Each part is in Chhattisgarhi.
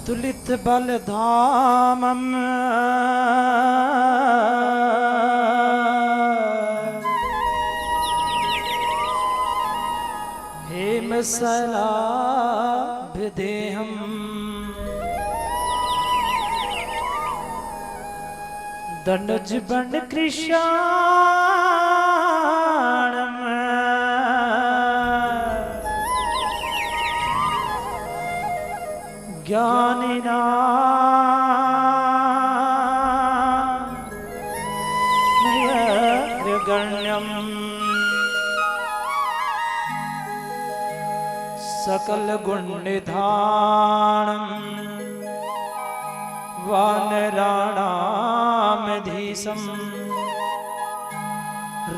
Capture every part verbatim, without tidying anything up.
तुलित बल धामम हेम सलाभ देहम। दनुज बन कृषाणम ज्ञानिनाम नैर्गण्यम। सकल गुण निधानम वानराणामधीशम।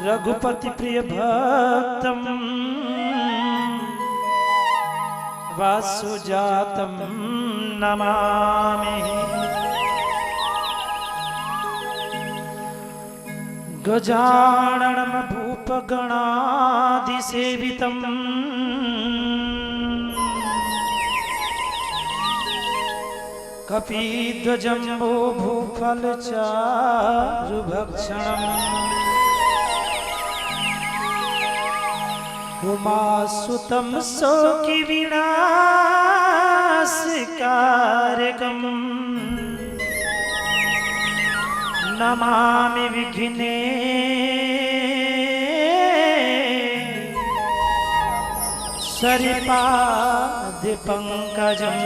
रघुपति प्रिय भक्तम वासुजातम नमामि। गजाननम भूप गणादि सेवितम। कपीध्वजम्बो भूफल चारु भक्षणम। उमासुतम शोक विनाश कारकम। नमामि विघ्ने सरिपाद पंकजम।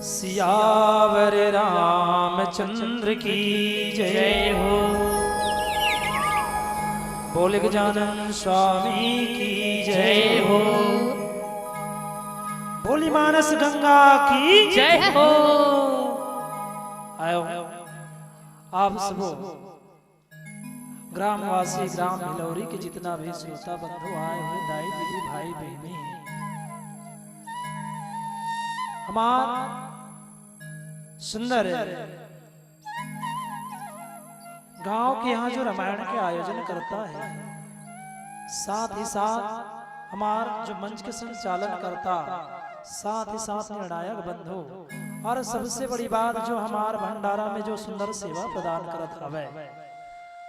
सियावर रामचंद्र की जय हो। बोले गजानन स्वामी की जय हो। बोली मानस गंगा की जय हो। आयो आप सबो ग्रामवासी, ग्राम भिलौरी के जितना भी श्रोता बंधु आए हुए, दाई दीदी, भाई बहिनी, हमार सुंदर गांव के यहाँ जो रामायण के आयोजन करता है, साथ ही साथ हमार जो मंच के संचालन करता, साथ ही साथ निर्णायक बंधु, और सबसे बड़ी बात जो हमार भंडारा में जो सुंदर सेवा प्रदान करत हवे,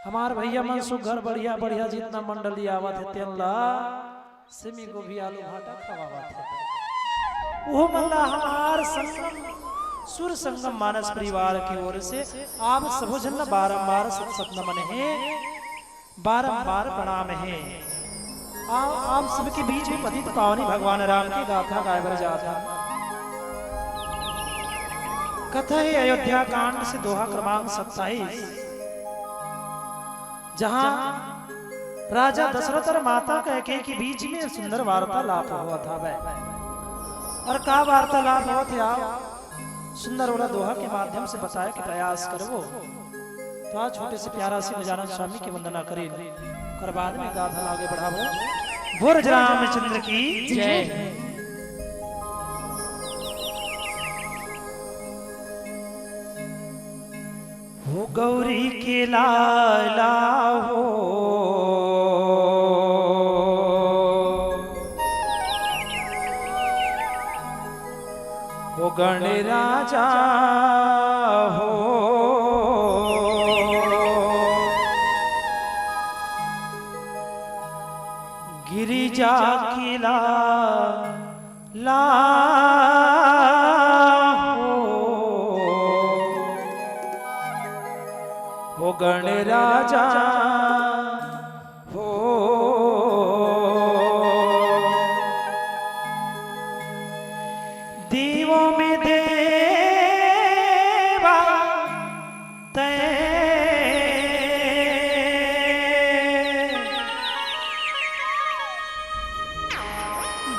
हमार भैया मन सुघर बढ़िया बढ़िया जितना मंडली आवत हे तेन ला सिमी गोभी आलू भाटा खवावत हे। वो मन ला हमार संगम, सुर संगम मानस परिवार की ओर से आप सबो झन ला बारंबार सत सत नमन हे, बारंबार प्रणाम हे। आ, आप सबके बीच में पतित पावनी भगवान राम की गाथा गाय बर जात हे। कथा हे अयोध्या कांड से दोहा क्रमांक सत्ताईस, जहां राजा दशरथ और माता कैकेयी के बीच में सुंदर वार्तालाप होवत हवय। और का वार्तालाप होवत हे, आप सुंदर वाला दोहा के माध्यम से बताए के प्रयास करबो। तो आज छोटे से प्यारा से गजानन स्वामी की वंदना करें, ओकर बाद में गाथा आगे बढ़ाबो। बोल रामचंद्र की जय। हो गौरी के लाला हो, हो गण राजा हो, गिरिजा के लाला हो, हो गण राजा हो। देवों में देवा तैं,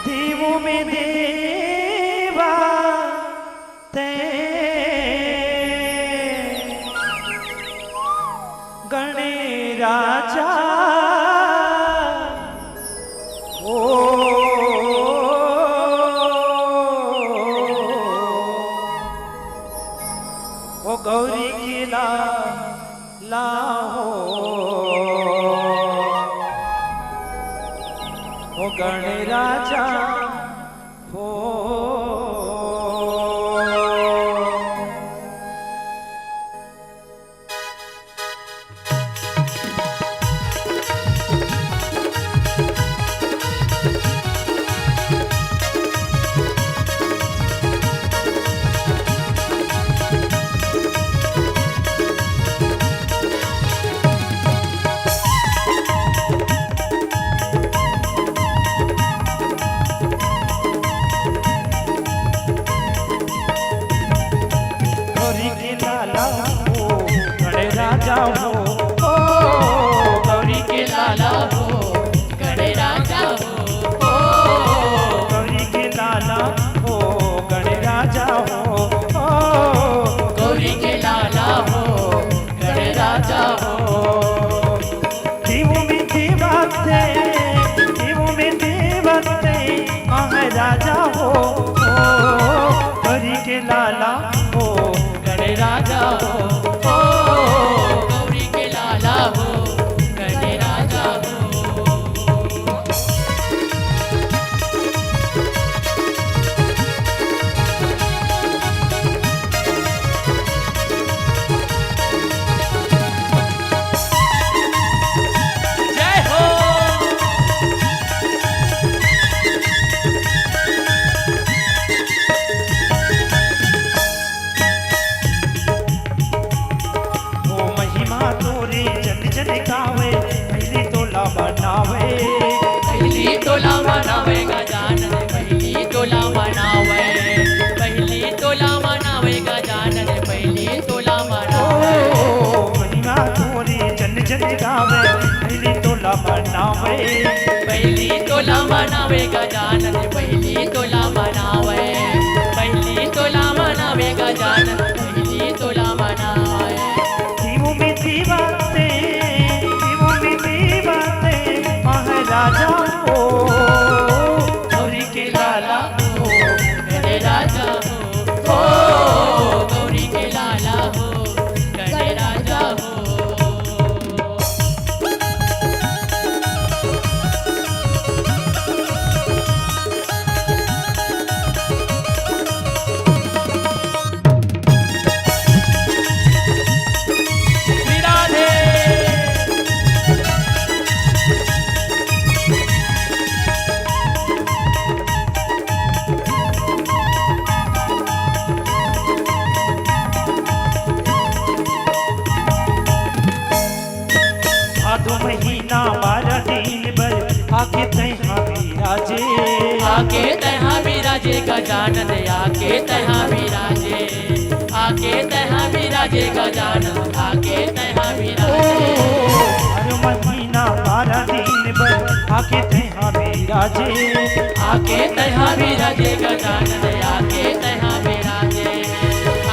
देवों में देवा तैं, गण राजा हो, ओ गौरी के लाला हो, मनावे गजानन, पहिली तोला मनावे, पहिली तोला मनावे गजानन, पहिली तोला मनावे। शिव में जीवते, शिव में जीवते, महाराजा हो, गौरी के लाला हो, गणराजा हो, हो, गौरी के लाला हो, गणराजा हो। भादो महीना बारह दिन बर आके तैहा बिराजे। आके तैहा बिराजे गजानन, आके तैहा बिराजे। आके तैहा बिराजे गजानन, आके तैहा बिराजे। हर महीना बारह दिन बर आके तैहा बिराजे। आके तैहा बिराजे गजानन, आके तैहा बिराजे।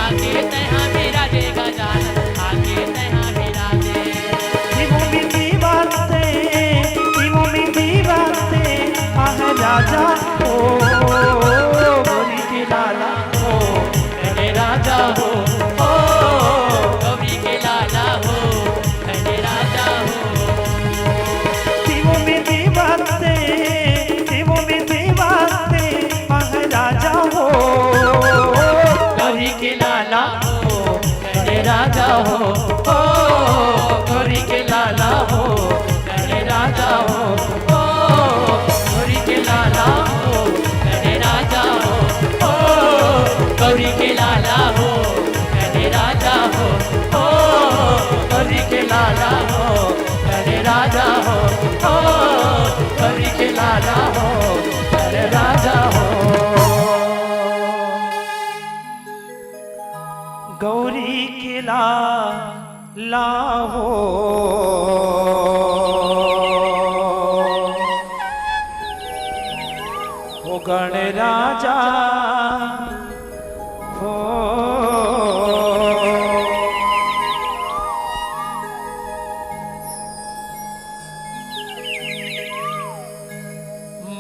आके तैहा बिराजे गजानन, आके तैहा बिराजे। शिव मिट्टी वास्ते, शिव मिट्टी वास्ते, आह राजा हो, गौरी के लाला हो, गणराजा हो, हो, गौरी के लाला हो, गणराजा हो। शिव मिट्टी वास्ते, शिव मिट्टी वास्ते, आह राजा हो, गौरी के लाला हो, गणराजा हो, हो, गौरी के लाला हो, गणराजा हो, हो, गौरी के लाला हो, गणराजा हो, हो, गौरी के लाला हो, गणराजा हो, हो, गौरी के लाला हो, गणराजा हो, हो, गौरी के लाला हो, गणराजा हो। गौरी के लाला हो, हो गणराजा हो।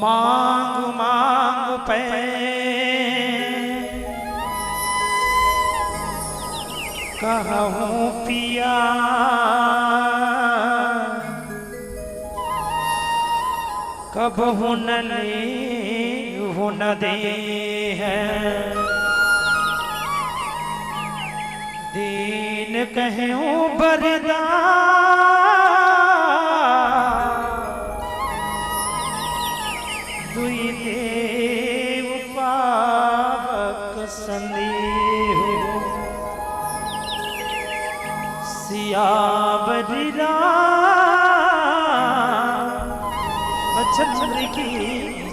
मांग मांग पे कहूँ पिया, कबहु न लेहु न देहु। दीन कहूँ बरदान, दुई देव पावक संदेहु। सियावर रामचंद्र की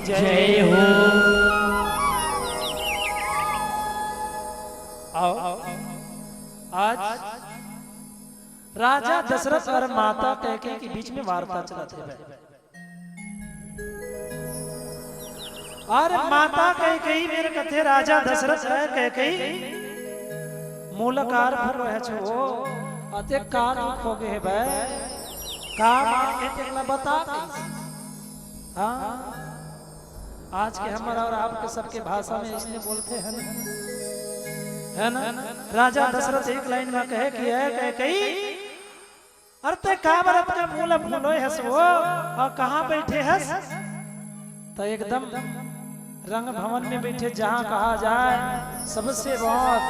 जय हो। आओ, आज राजा दशरथ और माता कैकेयी के बीच में वार्ता चलत हे। अरे माता कैकेयी मेर कथे राजा दशरथ हे, कैकेयी मोला का फूलोय हस वो, अतेक का दुख हो गे हे बे, का मांग हे तेला बता कइसे। हाँ, आज के हमर और आपके सबके भाषा में इसने बोलते हैं ना, है ना? राजा दशरथ एक लाइन में कहे कि "हे कैकेयी, अरे तैं काबर अतका मोला फूलोय हस वो, और कहाँ बैठे हस?" तो एकदम रंग भवन में बैठे, जहाँ कहा जाए सबसे बहुत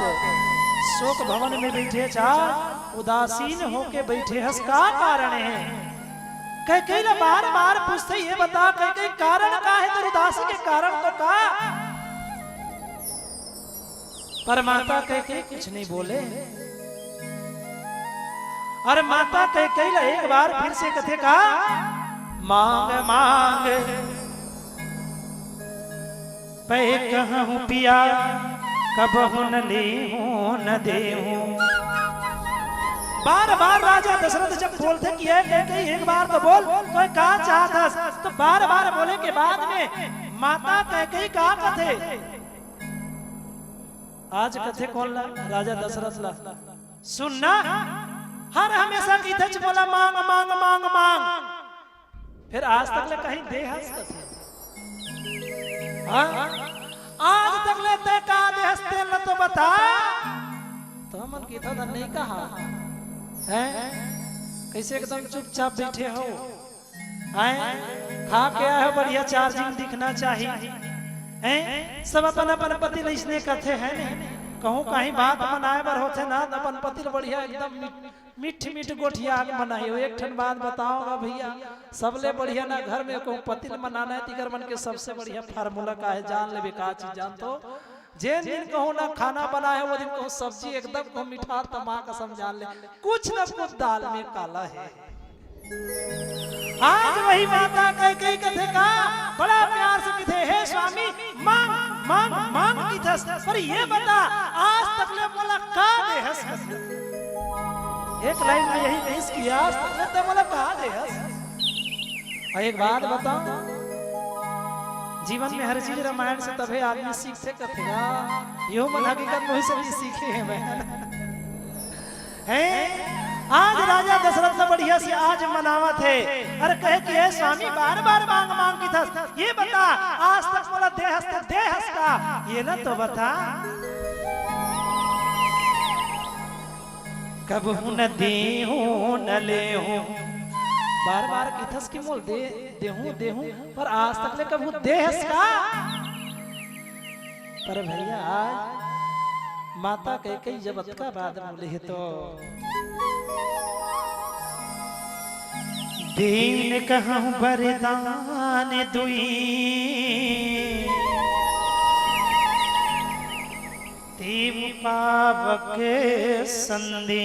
शोक भवन में बैठे, चा उदासीन होके बैठे हस, का कारण हे? कैकेयी ला बार बार पूछथे, ये बता कैकेयी, कारण का हे तोर उदासी के कारण तो का? पर माता कैकेयी कुछ नहीं बोले। अरे माता कैकेयी ला एक बार फिर से कथे का, मांग मांग पे कहूँ पिया, कबहु न लेहु न देहु। बार बार राजा दशरथ जब बोलथे कि "ए कैकई, एक बार तो बोल, तैं का चाहत हस?" तो बार बार बोले के बाद में माता कैकई का कथे, आज कथे कोन ला? राजा दशरथ ला। सुन ना, हर हमेशा कहिथच मोला मांग, मांग, मांग, मांग। फेर आज तक ले कहीं दे हस कथे? हाँ? आज तक ले तैं का दे हस तेला तो बता। तो हमन कहिथन नहीं कहा। हैं? कइसे एकदम चुपचाप बइठे हव? हैं? खा के आए हव, बढ़िया charging दिखना चाही। हैं? सब अपन अपन पति ल अइसने कथे, हे नहीं? कहूँ कहीं बात मनाए बर होथे ना, त अपन पति ल बढ़िया एकदम मीठ मीठ गोठिया के बनाही। एक ठन बात बतावं गा भइया, सबले बढ़िया ना घर में कहूँ पति ल मनाना हे, तिकर मन के सबसे बढ़िया formula का हे, जान लेबे का चीज जानथो? जेन दिन कहूँ ना खाना बनाए हे, वो दिन कहूँ सब्जी एकदम कहूँ मिठास, त माँ कसम जान ले, कुछ न कुछ दाल में काला हे। आज वही माता कैकई कथे का, बड़ा प्यार से कथे, "हे स्वामी, मांग, मांग, मांग," कहिथस, पर ये बता, आज तक ले मोला का दे हस? एक line में यही कहिस कि "आज तक ले तैं मोला का दे हस?" अउ एक बात बतावं, जीवन में हर चीज रामायण से तभे आदमी सीखथे कथे। यो मन हकीकत में वही से भी सीखे हे बहन। हैं? आज राजा दशरथ ला बढ़िया से आज मनावत हे। अरे कहे कि "हे स्वामी, बार बार मांग मांग कहिथस, ये बता, आज तक मोला दे हस त दे हस का? ये ला तो बता।" कबहूँ न देहूँ न लेहूँ। बार बार कहिथस कि मोला दे, देहूँ, देहूँ, पर आज तक ले कबहूँ दे हस का? पर भइया, आज माता कैकई जब अतका बात बोले हे तो दीन कहूँ बरदान दुई, तीन पावक संदेहूँ।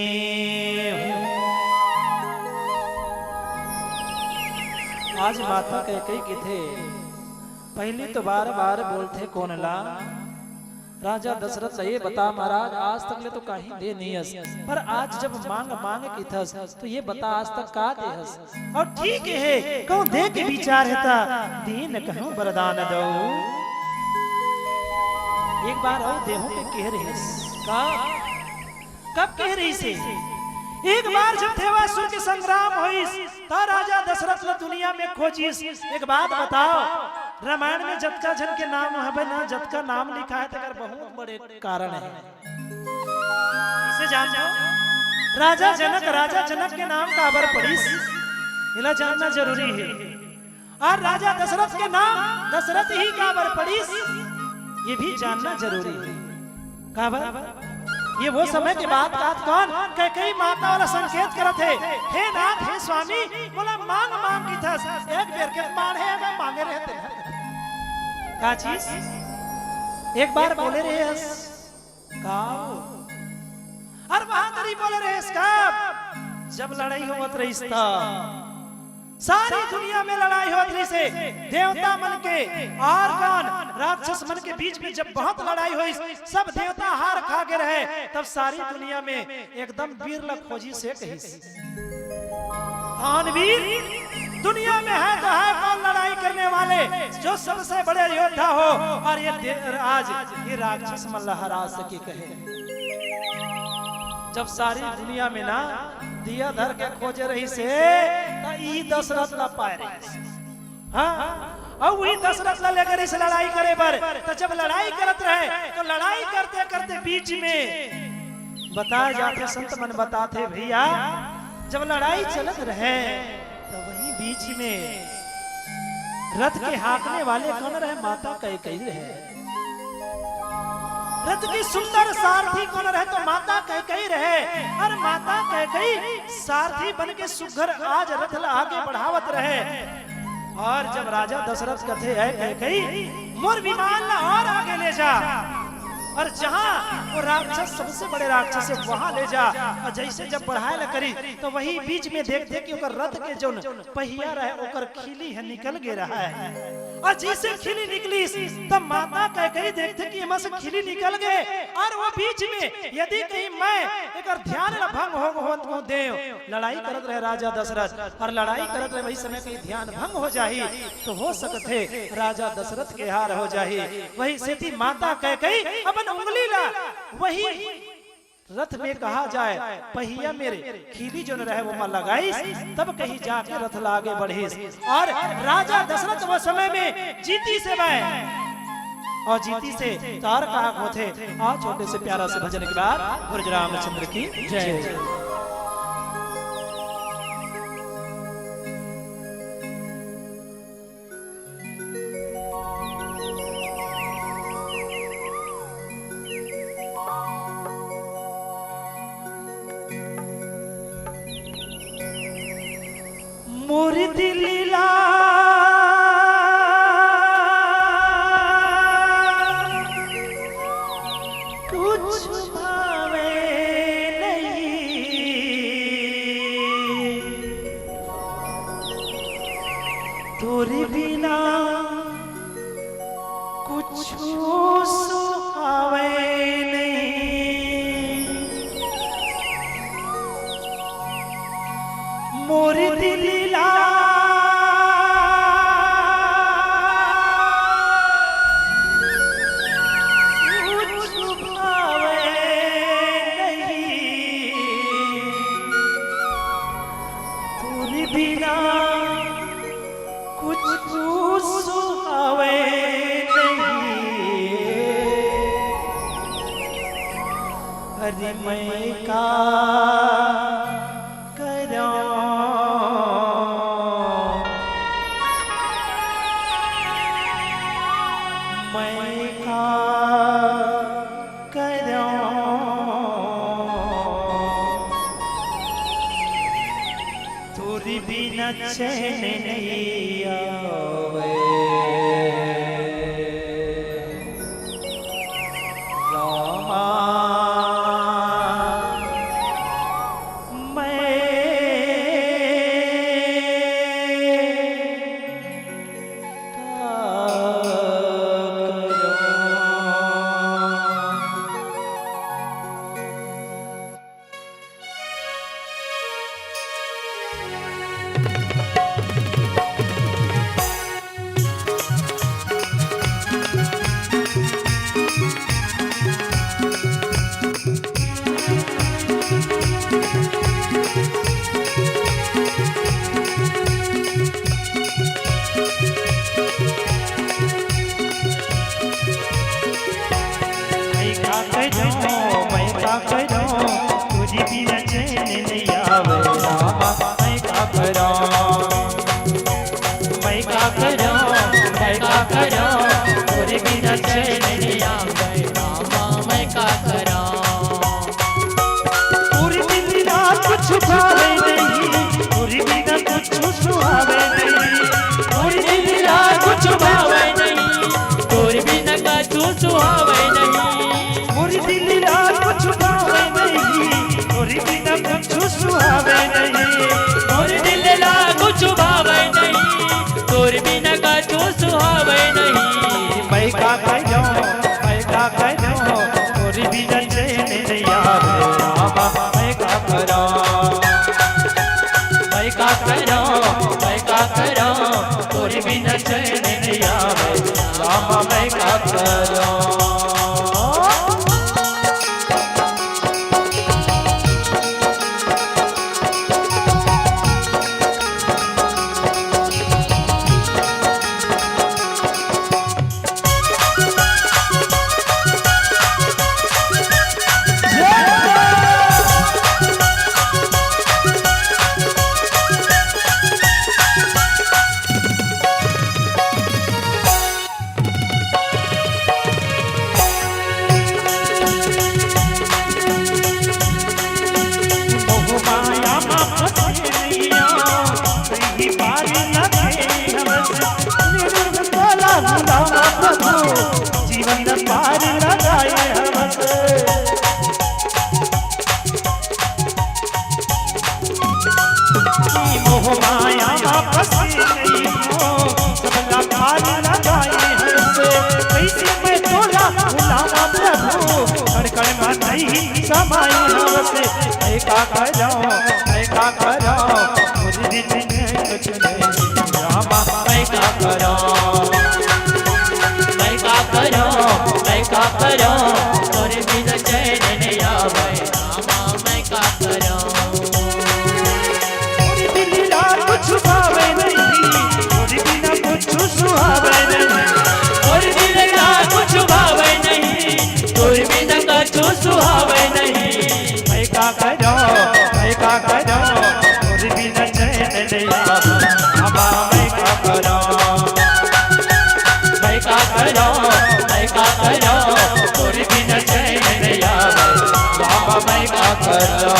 आज माता कैकई कथे, पहिली तो बार बार बोलथे कोन ला? राजा दशरथ ला ये बता महाराज, आज तक ले तो कहीं दे नइ हस, पर आज जब मांग मांग कहिथस तो ये बता आज तक का दे हस? अउ ठीक हे, कहूँ दे के विचार हे त दीन कहूँ बरदान दऊ। एक बार अउ देहूँ के कहे रहिस का? कब कहे रहिस हे? एक बार जब देवासुर के संग्राम होइस, त राजा दशरथ ल दुनिया में खोजिस। एक बात बताओ, रामायण में जतका झन के नाम हवे ना, जतका नाम लिखा हे, तेकर बहुत बड़े कारण हे। इसे जानथो? राजा जनक, राजा जनक के नाम काबर पड़िस, एला जानना जरूरी हे। अउ राजा दशरथ के नाम दशरथ ही काबर पड़िस, ये भी जानना जरूरी हे। काबर? ये वो समय के बात कहत कोन, कैकई माता वाला संकेत करत हे, "हे नाथ, हे स्वामी, मोला मांग मांग कहिथस, एक बेर के मांगे हे, मैं मांगे रहे तेला।" का चीज? एक बार बोले रहे हस, का हो? अरे वहां तरी बोले रहे हस का? जब लड़ाई होवत रहिस त सारी दुनिया में लड़ाई होत रहिस हे। देवता मन के अउ गन राक्षस मन के बीच में जब बहुत लड़ाई होइस, सब देवता हार खा गे रहे, तब सारी दुनिया में एकदम वीर ला खोजिस हे कहिस, "कौन वीर दुनिया में हे तो हे कौन लड़ाई करने वाले, जो सबसे बड़े योद्धा हो अउ ये दे-, आज ये राक्षस मन ला हरा सके?" कहे। जब सारी दुनिया में ना दिया धर के खोजे रहिस हे, त इही दशरथ ला पाए रहिस। हाँ, अउ उही दशरथ ला लेगे रहिस लड़ाई करे बर। त जब लड़ाई करत रहे, त लड़ाई करते करते बीच में बताए जाथे, संत मन बताथे भइया, जब लड़ाई चलत रहे, त वही बीच में रथ के हाँकने वाले कोन रहे? माता कैकई रहे। रथ की सुंदर सारथी कोन रहे? तो माता कैकई रहे। अउ माता कैकई सारथी बन के सुघर आज रथ ला आगे बढ़ावत रहे। अउ जब राजा दशरथ कथे, "हे कैकई, मोर विमान ला अउ आगे ले जा, अउ जहाँ वो राक्षस, सबसे बड़े राक्षस हे, वहाँ ले जा।" अउ जइसे जब बढ़ाए ला करिस, त वही बीच में देखथे कि ओकर रथ के जउन पहिया रहे, ओकर खीली ह निकल गे रहे। अउ जइसे खिली निकलिस, त माता कैकई देखथे कि एमा से खिली निकल गे, अउ वो बीच में यदि कहीं मैं एकर ध्यान ला भंग हो, होत को देव, लड़ाई करत रहे राजा दशरथ, अउ लड़ाई करत रहे वही समय कहीं ध्यान भंग हो जाही, त हो सकथे राजा दशरथ के हार हो जाही। वही सेती माता कैकई अपन उंगली ला वही रथ में कहा जाए पहिया मेर खिली जोन रहे वो मा लगाइस, तब कहीं जाके रथ ला आगे बढ़िस। अउ राजा दशरथ वो समय में जीतिस हे। अउ जीतिस हे त का होथे, अउ छोटे से प्यारा से भजन के बाद ब्रज रामचंद्र की जय। मोर दिल ला कुछ भावे नहीं, तोर बिना कुछु सुहावे नहीं। मोर दिल ला कुछु भावे नहीं, तोर बिना कुछु सुहावे नहीं। अरे मैं का करौं, मैं का करौं, तोर बिना चैन नहीं आवे। रामा, मैं का करौं। मैं का करौं, मैं का करौं, तोर बिना चैन नहीं आवे रामा, मैं का करौं। मैं का करौं, मैं का करौं, तोर बिना चैन नहीं आवे रामा, मैं का करौं। तोर बिना कुछु भावे नहीं, तोर बिना कुछु सुहावे नहीं। तोर बिना कुछु भावे नहीं, तोर बिना कुछु सुहावे नहीं। तोर बिना कुछु भावे नहीं, तोर बिना कुछु सुहावे नहीं। मोर दिल ला कुछु भावे नहीं, तोर बिना कुछु सुहावे नहीं। मैं का करौं, मैं का करौं, तोर बिना चैन नहीं आवे रामा, मैं का करौं। मैं का करौं, मैं का करौं, तोर बिना चैन नहीं आवे रामा, मैं का करौं। मोह माया मा फंसे नैया, कहीं पार लगाए हवस। निरंजन वाला राम प्रभु, जीवन पार लगाए हवस। मोह माया मा फंसे नैया, सबला पार रामा प्रभु, कण कण मा तही समाई हवस। मैं का करौं, मैं का करौं, मोर बिन कुछ नहीं। रामा, मैं का करौं, मैं का करौं, मैं का करौं, तोर बिन चैन नइ आवै। रामा, मैं का करौं। मोर दिल ला कुछ भावै नहीं, मोर बिना कुछ सुहावै नहीं। मोर दिल ला कुछ भावै नहीं, तोर बिना कुछ सुहावै नहीं। मैं का करौं, मैं का करौं, तोर बिना चैन नइ आवै। रामा, मैं का करौं, मैं का करौं, मैं का करौं, तोर बिना चैन नइ आवै। रामा, मैं का करौं।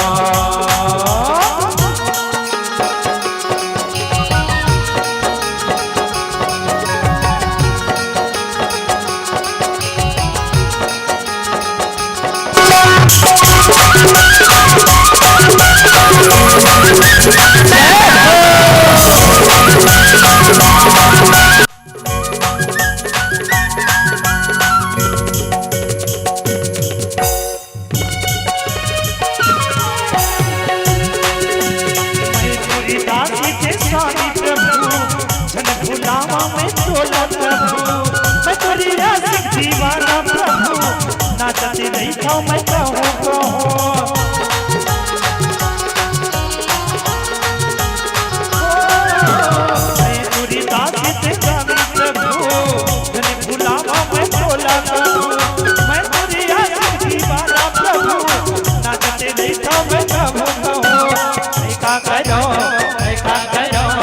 मैं तोरी दासी के स्वामी प्रभु, झन भुलावा मैं तोला प्रभु। मैं तोरी आशिक दीवाना प्रभु, नाचत नइ थौं मैं कहूँ कहूँ। मैं तोरी दासी के स्वामी प्रभु, झन भुलावा मैं तोला प्रभु। मैं तोरी आशिक दीवाना प्रभु, नाचत नइ थौं मैं कहूँ कहूँ। मैं का करौं, मैं का करौं,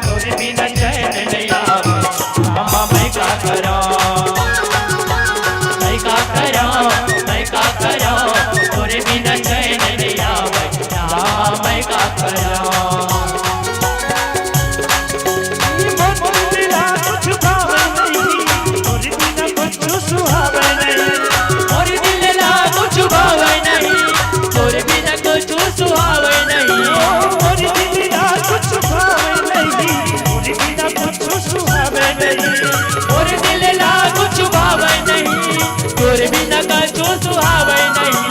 तोर बिना चैन नइ आवै। रामा, मैं का करौं, मैं का करौं, मैं का करौं, तोर बिना चैन नइ आवै। रामा, मैं का करौं। मोर दिल ला कुछ भावै नहीं, तोर बिना कुछ सुहावै नहीं। मोर दिल ला कुछ भावै नहीं, तोर बिना कुछ सुहावै नहीं। मोर दिल ला कुछ भावै नहीं, तोर बिना कुछ सुहावै नहीं। मोर दिल ला कुछ भावै नहीं, तोर बिना कुछ सुहावै नहीं।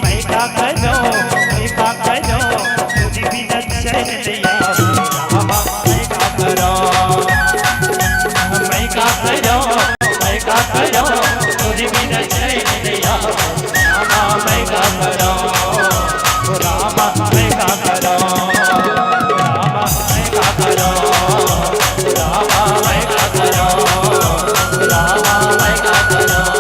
मैं का करौं, मैं का करौं, तोर बिना चैन नइ आवै। रामा, मैं का करौं, मैं का करौं, मैं का करौं, तोर बिना चैन नइ आवै। रामा, मैं का करौं, रामा, मैं का करौं, रामा, मैं का करौं, रामा, मैं का करौं, रामा, मैं का करौं।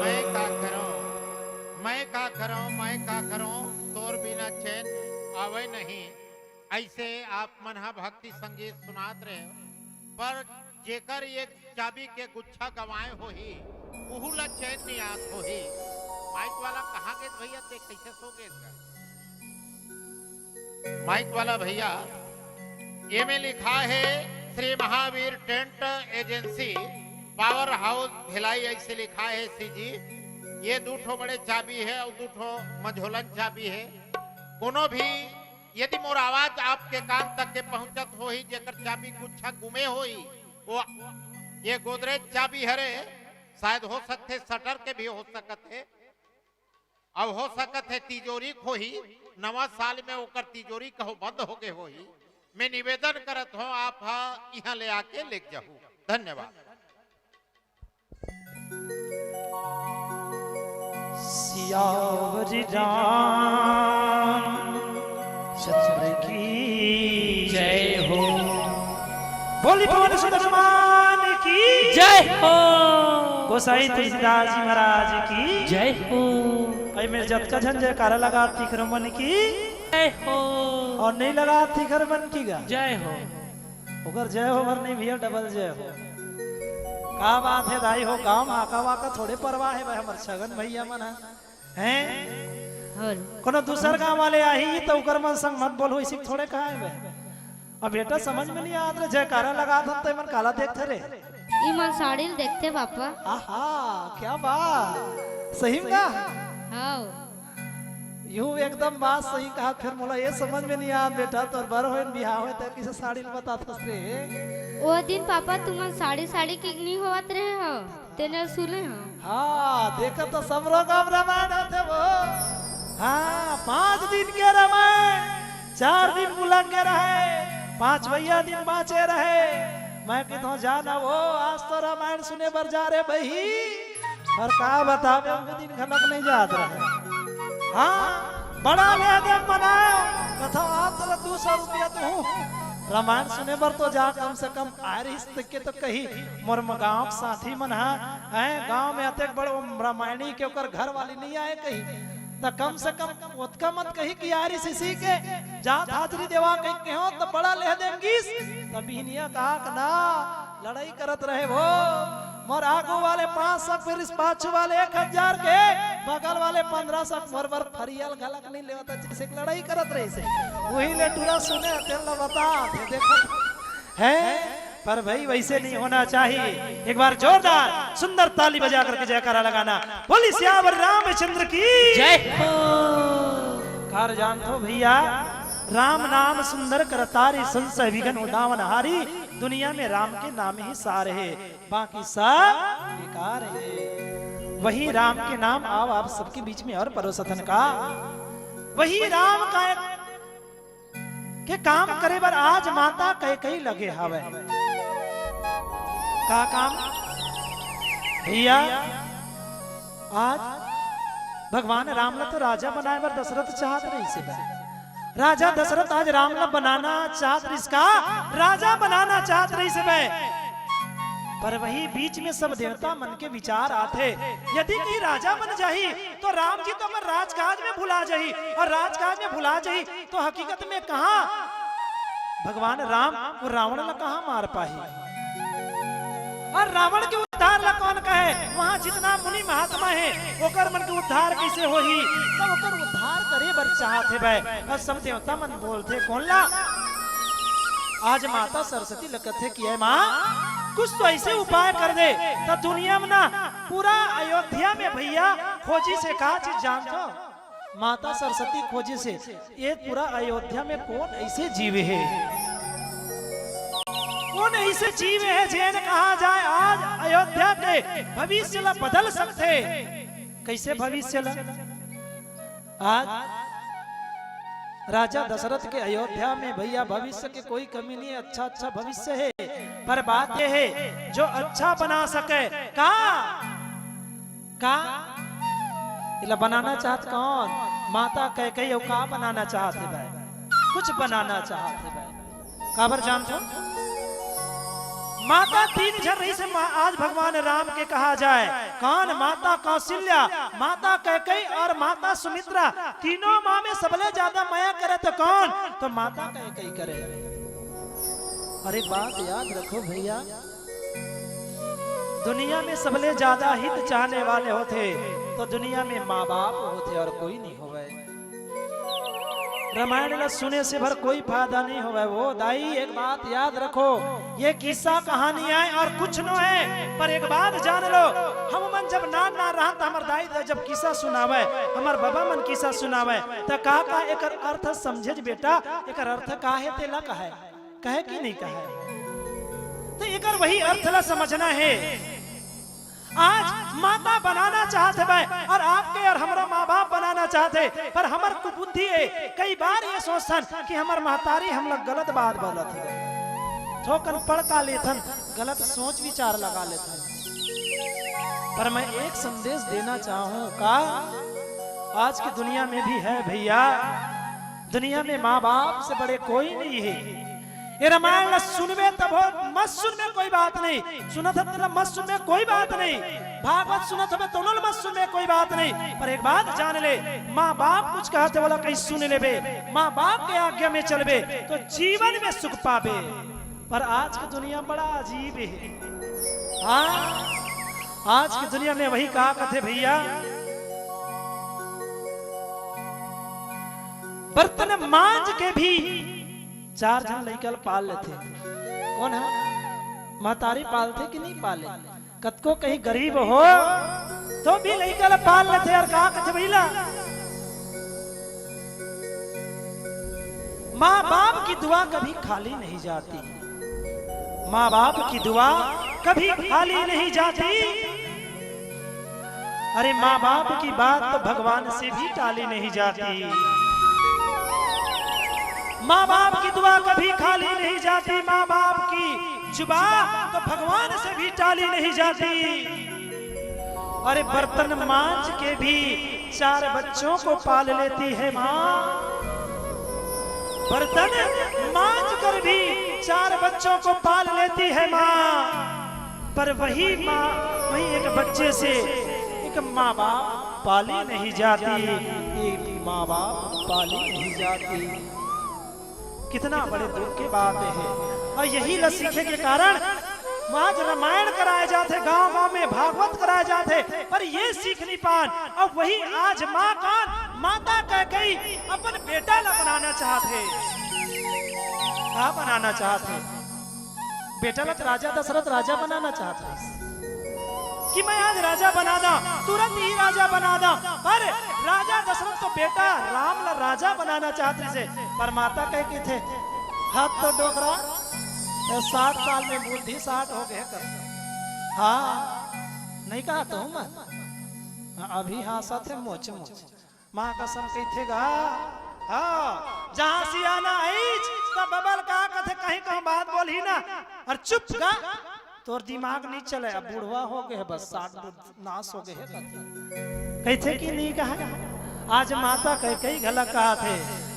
मैं का करौं, मैं का करौं, मैं का करौं, तोर बिना चैन आवै नहीं। अइसे आप मन ह भक्ति संगीत सुनात रहे, पर जेकर ये चाबी के गुच्छा गंवाए होही, उहू ला चैन नइ आत होही। माइक वाला कहाँ गेस भैया, ते कइसे सो गेस गा? माइक वाला भैया, एमे लिखा हे Shri Mahavir tent agency, power house Bhilai, अइसे लिखा हे सीजी। ये दू ठो बड़े चाबी हे अउ दू ठो मझोलन चाबी हे। कोनो भी यदि मोर आवाज आपके कान तक के पहुंचत होही, जेकर चाबी गुच्छा गुमे होही, वो ये गोदरेज चाबी हरे, शायद हो सकथे शटर के भी हो सकत हे। अब हो सकत हे तिजोरी खोही, नवा साल में ओकर तिजोरी कहो बंद हो गए होही। मैं निवेदन करत हूँ, आप हा इहाँ ले आके लेके जाहू। धन्यवाद। सियावर रामचंद्र की जय हो। बोली पवन सुत हनुमान की जय हो। गोसाई तुलसीदास जी महाराज की। जय हो। अई मेर जतका झन जयकारा लगात हे तेखर मन की। जय हो। अउ नइ लगात हे तेखर मन की गा। जय हो। ओकर जय हो भर नहीं भैया, डबल जय हो। का बात हे दाई हो, गांव हाका वाका थोड़े परवाह हे भाई, हमर छगन भैया मन हे। हैं? कोनो दूसर गांव वाले आही त ओकर मन संग मत बोलहू, अइसे थोड़े कहाय बे। अब बेटा समझ में नइ आत रे, जयकारा लगात हन त एमन काला देखथे रे। ई मन साड़ी ल देखथे पापा। आहा, क्या बात। सही में का? हाव। यूं एकदम बात सही कहा, फेर मोला ये समझ में नइ आत बेटा, तोर बर होय न बिहाव होय त कइसे साड़ी ल बताथस रे? ओ दिन पापा तुमन साड़ी साड़ी के नइ होवत रहे हो। तेने सुने हो? हाँ, देखा तो सब रोग अब रामायण होथे वो। हाँ, पांच दिन के रामायण, चार दिन मुलंगे रहे, पांचवइया दिन बांचे रहे। मैं कथंव जा ना वो, आज तो रामायण सुने बर जा रे बही। अउ का बताबे, वो दिन घलक नइ जात रहे। हाँ, बड़ा लेहदेम मनाय। कथंव आज तोला दू सौ रुपया दूहूं, रामायण सुने बर तो जा, कम से कम आय रहिस त के तो कही, मोर म-, गांव के साथी मन ह, हैं, गांव में अतेक बड़ रामायणी के ओकर घर वाली नइ आय कही, त कम से कम ओतका मत कही कि यार इसी के जात हाजिरी देवा कहि के हो, त बड़ा लेहदेम गीस। त बिहनिया कहा के ना, लड़ई करत रहे वो, मोर आगू वाले पांच सौ, फेर इस पाछू वाले एक हजार के, बगल वाले पंद्रह सौ, मोर बर फरिया ल घलक नइ लेवत, जइसे कि लड़ई करत रहिसे। उही ले टूरा सुने, तेन ल बता, ते देखत हे, पर भाई वइसे नइ होना चाहिए। एक बार जोरदार सुंदर ताली बजा करके जयकारा लगाना। बोली सियावर रामचंद्र की। जय हो। कार जानथो भैया, राम नाम सुंदर करतारी, संशय विघ्न उड़ावन हारी। दुनिया में राम के नाम ही सार हे, बाकी सब बेकार हे। वही राम के नाम आओ आप सबके बीच में अउ परोसथन का। वही राम का एक के काम करे बर आज माता कैकेयी लगे हवय। का काम भैया? आज भगवान राम ला तो राजा बनाए बर दशरथ चाहत रहिसे बे। राजा दशरथ आज राम ला बनाना चाहत रहिस का, राजा बनाना चाहत रहिसे बे। पर वही बीच में सब देवता मन के विचार आथे, यदि कहीं राजा बन जाही तो राम जी तो हमर राजकाज में भुला जाही, अउ राजकाज में भुला जाही तो हकीकत में कहाँ भगवान राम वो रावण ला कहाँ मार पाही? अउ रावण के उद्धार ला कौन कहे? वहाँ जितना मुनि महात्मा हे, ओकर मन के उद्धार कइसे होही? त ओकर उद्धार करे बर चाहत हे बे। अउ सब देवता मन बोलथे, कोन ला? आज माता सरस्वती ल कथे कि, "ए माँ, कुछ तो अइसे उपाय कर दे, त दुनिया में ना, पूरा अयोध्या में भैया खोजिस हे का चीज जानथो?" माता सरस्वती खोजिस हे, ये पूरा अयोध्या में कोन अइसे जीव हे? कोन अइसे जीव हे जेन कहा जाए आज अयोध्या के भविष्य ला बदल सकथे? कइसे भविष्य ला? आज राजा दशरथ के अयोध्या में भैया भविष्य के कोई कमी नहीं हे, अच्छा अच्छा भविष्य हे, पर बात ये हे जो अच्छा बना सके का का? एला बनाना चाहत कौन? माता कैकेयी अउ का बनाना चाहत हे बे? कुछ बनाना चाहत हे बे। काबर जानथो? माता तीन झन रहिसे, मा-, आज भगवान राम के कहा जाए, कौन? माता कौशल्या, माता कैकेयी अउ माता सुमित्रा। तीनों माँ में सबले ज्यादा मया करे त कौन? त माता कैकेयी करे। अरे बात याद रखो भैया, दुनिया में सबले ज्यादा हित चाहने वाले होथे, त दुनिया में माँ बाप होथे अउ कोई नहीं होवय। रामायण ला सुने से भर कोई फायदा नहीं होवय। वो दाई, एक बात याद रखो, ये किस्सा कहानी आय अउ कुछ नो हे, पर एक बात जान लो, हम मन जब नान नान रहन त हमर दाई ददा जब किस्सा सुनावय, हमर बाबा मन किस्सा सुनावय, त का का एकर अर्थ समझेच बेटा, एकर अर्थ का हे तेला कहय। कहे कि नहीं कहे? त एकर वही अर्थ ला समझना हे। आज माता बनाना चाहत हे बे अउ आपके अउ हमरो माँ बाप बनाना चाहत हे, पर हमर कुबुद्धि हे। कई बार ये सोचथन कि हमर महतारी हमला गलत बात बोलत हे, थोकन पड़का लेथन, गलत सोच विचार लगा लेथन। पर मैं एक संदेश देना चाहूँ का, आज की दुनिया में भी है भैया, दुनिया में माँ बाप से बड़े कोई नहीं हे। ये रामायण ला सुनबे तभो, मत सुनबे कोई बात नहीं, सुनत हस तेला मत सुनबे कोई बात नहीं, भागवत सुनत हबे, तोनो ल मत सुनबे, कोई बात नहीं, पर एक बात जान ले, माँ बाप कुछ कहत हे, ओला कहीं सुन लेबे, माँ बाप के आज्ञा में चलबे, तो जीवन में सुख पाबे। पर आज की दुनिया बड़ा अजीब हे। हाँ, आज की दुनिया में वही का कथे भैया, बर्तन मांज के भी चार झन लइका ल पाल लेथे। कोन ह? महतारी पालथे कि नहीं पाले? कतको कहीं गरीब हो, तो भी लइका ल पाल लेथे। अउ का कथे भैया, माँ बाप की दुआ कभी खाली नहीं जाती, माँ बाप की दुआ कभी खाली नहीं जाती। अरे, माँ बाप की बात तो भगवान से भी टाली नहीं जाती। माँ बाप की दुआ कभी खाली नहीं जाती, माँ बाप की जुबा तो भगवान से भी टाली नहीं जाती। अरे, बर्तन मांज के भी चार बच्चों को पाल लेती है माँ, बर्तन मांज कर भी चार बच्चों को पाल लेती है माँ, पर वही माँ, वही एक बच्चे से एक माँ बाप पाली नहीं जाती, एक माँ बाप पाली नहीं जाती। कितना बड़े दुख की बात हे। अउ यही ल सीखे के कारण आज रामायण कराए जाथे, गांव-गांव में भागवत कराए जाथे, पर ये सीख नहीं पान। अउ वही आज माँ कान, माता कैकेयी अपन बेटा ला बनाना चाहत हे। का बनाना चाहत हे? बेटा ला तो राजा दशरथ राजा बनाना चाहत रहिस कि मैं आज राजा बना दंव, तुरंत ही राजा बना दंव। पर राजा दशरथ तो बेटा राम ला राजा बनाना चाहत रहिस हे, पर माता कैकेयी कथे, "हद तो डोकरा, ये साठ साल में बुद्धि साठ हो गे कर।" हाँ, नहीं कहा तो मैं। अभी हाँसत हे मोच मोच। माँ कसम कहिथे गा, हाँ, जहाँ सियाना आइच, तब बबल का कथे, कहीं कहूँ बात बोलही ना, अउ चुप गा, तोर दिमाग नहीं चले, अब बुढ़वा हो गे हे, बस साठ नास हो गे हे, कथे। कहिथे कि नहीं कहा, आज माता कैकेयी घला कहाथे,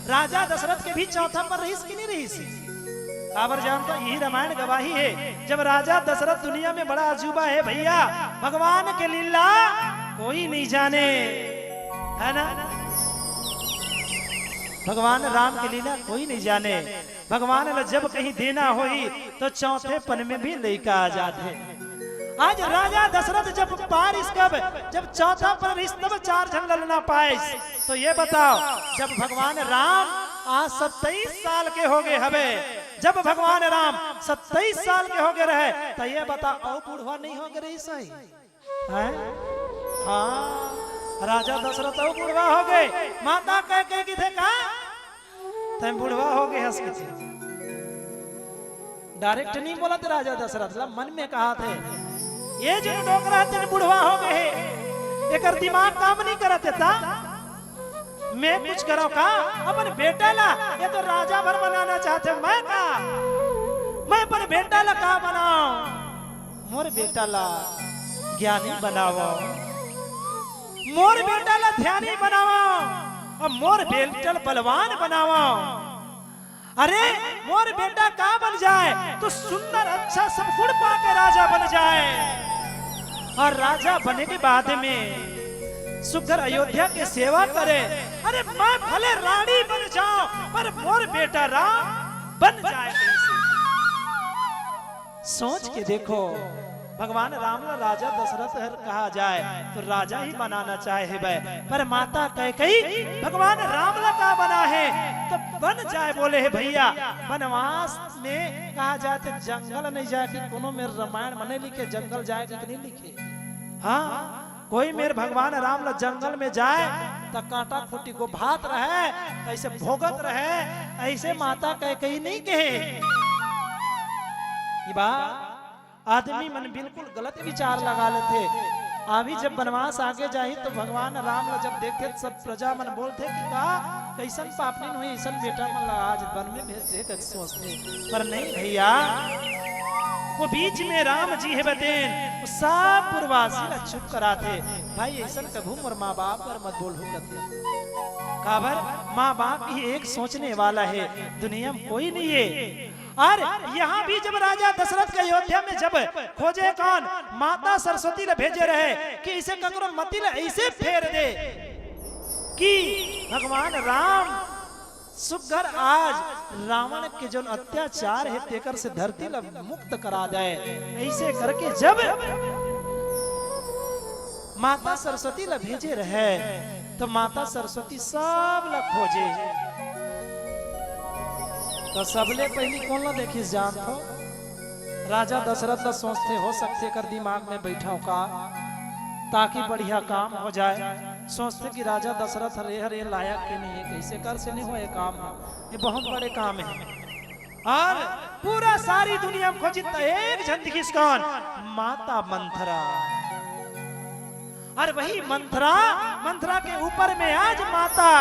राजा दशरथ के भी चौथा पर रहिस कि नहीं रहिस? काबर जानता, यही रामायण गवाही हे। जब राजा दशरथ दुनिया में बड़ा अजूबा हे भैया, भगवान के लीला कोई नहीं जाने, है ना? भगवान राम के लीला कोई नहीं जाने। भगवान ला जब कहीं देना होही तो चौथे पन में भी लइका आ जाथे। आज राजा दशरथ जब पारिस कब, जब चौथा पर रहिस तब चार झन ललना पाइस। तो ये बताओ, जब भगवान राम आज सत्ताईस साल के हो गे हवे, जब भगवान राम सत्ताईस साल के हो गे रहे, तो ये बताओ, अउ बुढ़वा नहीं हो गे रहिस हे? हैं? हाँ, राजा दशरथ अउ बुढ़वा हो गे। माता कैकेयी कथे का, "तैं बुढ़वा हो गे हस," कथे। Direct नहीं बोलत राजा दशरथ ला, मन में कहाथे, "ये जो डोकरा हे, तेन बुढ़वा हो गे हे, एकर दिमाग काम नहीं करत हे ता?" मैं कुछ करंव का? अपन बेटा ला, ये तो राजा भर बनाना चाहथे, मैं का? मैं अपन बेटा ला का बनांव? मोर बेटा ला ज्ञानी बनावंव, मोर बेटा ला ध्यानी बनावंव, अउ मोर बेटा ला बलवान बनावंव। अरे, मोर बेटा का बन जाए, तो सुंदर अच्छा सब गुण पाके राजा बन जाए, अउ राजा बने के बाद में सुघर अयोध्या के सेवा करे। अरे, मैं भले रानी बन जांव, पर मोर बेटा राम बन जाए। सोच के देखो, भगवान राम ला राजा दशरथ हर कहा जाए तो राजा ही बनाना चाहे हवय, पर माता कैकेयी भगवान राम ला का बना हे, तो बन जाए बोले हे भैया। वनवास में कहा जाए तो जंगल नहीं जाए कि कोनो मेर रामायण में नहीं लिखे, जंगल जाए कि नहीं लिखे। हाँ, कोई मेर भगवान राम ला जंगल में जाए त कांटा खूंटी गोभात रहे, त अइसे भोगत रहे, अइसे माता कैकेयी नहीं कहे। ये बा आदमी मन बिल्कुल गलत विचार लगा लेथे। अभी जब वनवास आगे जाही तो भगवान राम ला जब देखथे त सब प्रजा मन बोलथे कि का कइसन पापनिन होही, अइसन बेटा मन ला आज वन में भेज दे करके सोचथे। पर नहीं भैया, वो बीच में राम जी हे बतेन, वो सब पुरवासी ला चुप कराथे। भाई, अइसन कभू मोर माँ बाप बर मत बोलहू कथे। काबर? माँ बाप ही एक सोचने वाला हे, दुनिया में कोई नहीं हे। अरे, यहाँ भी जब राजा दशरथ के अयोध्या में जब खोजे कौन, माता सरस्वती ल भेजे रहे कि इसे ककरो मति ल ऐसे फेर दे कि भगवान राम सुग्घर आज रावण के जोन अत्याचार हे तेकर से धरती ल मुक्त करा दे। ऐसे करके जब माता सरस्वती ल भेजे रहे, तो माता सरस्वती सब ल खोजे। तो सबले पहली कोन ल देखिस जानथो? राजा दशरथ ल सोचथे, हो सकथे एकर दिमाग में बैठा हो का, ताकि बढ़िया काम हो जाए। सोचथे कि राजा दशरथ हरे हरे लायक के नहीं है, कैसे कर से नहीं हो ये काम, ये बहुत बड़े काम है। और पूरा सारी दुनिया में खोजी त एक झन दिखिस कौन? माता मंथरा। और वही मंथरा, मंथरा के ऊपर में आज माता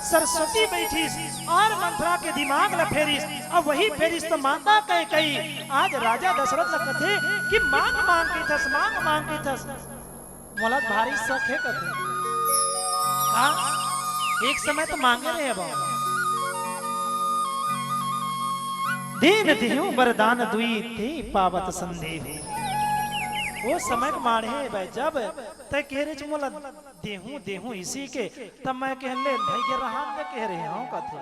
सरस्वती बैठिस और मंथरा के दिमाग ल फेरिस। अब वही फेरिस तो माता कैकई आज राजा दशरथ ल कथे कि मांग मांग के थस, मांग मांग के थस। मोला भारी शक हे कथे। हाँ, एक समय तो मांगे रहे बाबा। दीन दिहु वरदान दुई ते पावत संदेह। वो समय के माड़े हे भाई, जब तय कह रहे मोला देहूं, देहूं इसी के, तब मैं कह ले भाई के रहा में कह रहे हूं कथे।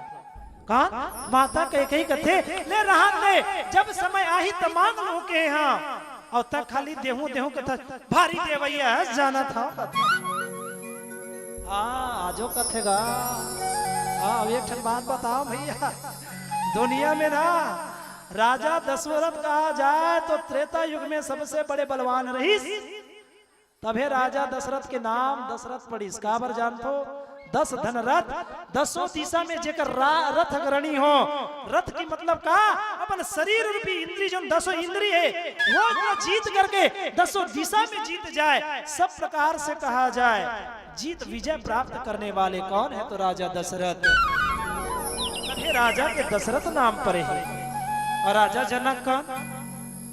कौन? माता कैकई कथे, ले रहा दे, जब समय आही त मांग लूं के हाँ। और तक खाली देहूं, देहूं कथा, भारी देवैया है, जाना था कथा। हाँ, आजो कथेगा। हाँ, अब एक ठन बात बताओ भैया, दुनिया में ना राजा दशरथ कहा जाए तो त्रेता युग में सबसे बड़े बलवान रहीस। तभे राजा दशरथ के नाम दशरथ पड़िस। काबर जानथो? दस धन रथ, दसों दिशा में जेकर रा-, रथ अग्रणी हो। रथ की मतलब का? अपन शरीर रूपी इंद्री, जो दसों इंद्री है, वो जो जीत करके दसों दिशा में जीत जाए, सब प्रकार से कहा जाए, जीत विजय प्राप्त करने वाले कौन है? तो राजा दशरथ। तभे राजा के दशरथ नाम पड़े है। और राजा जनक कौन?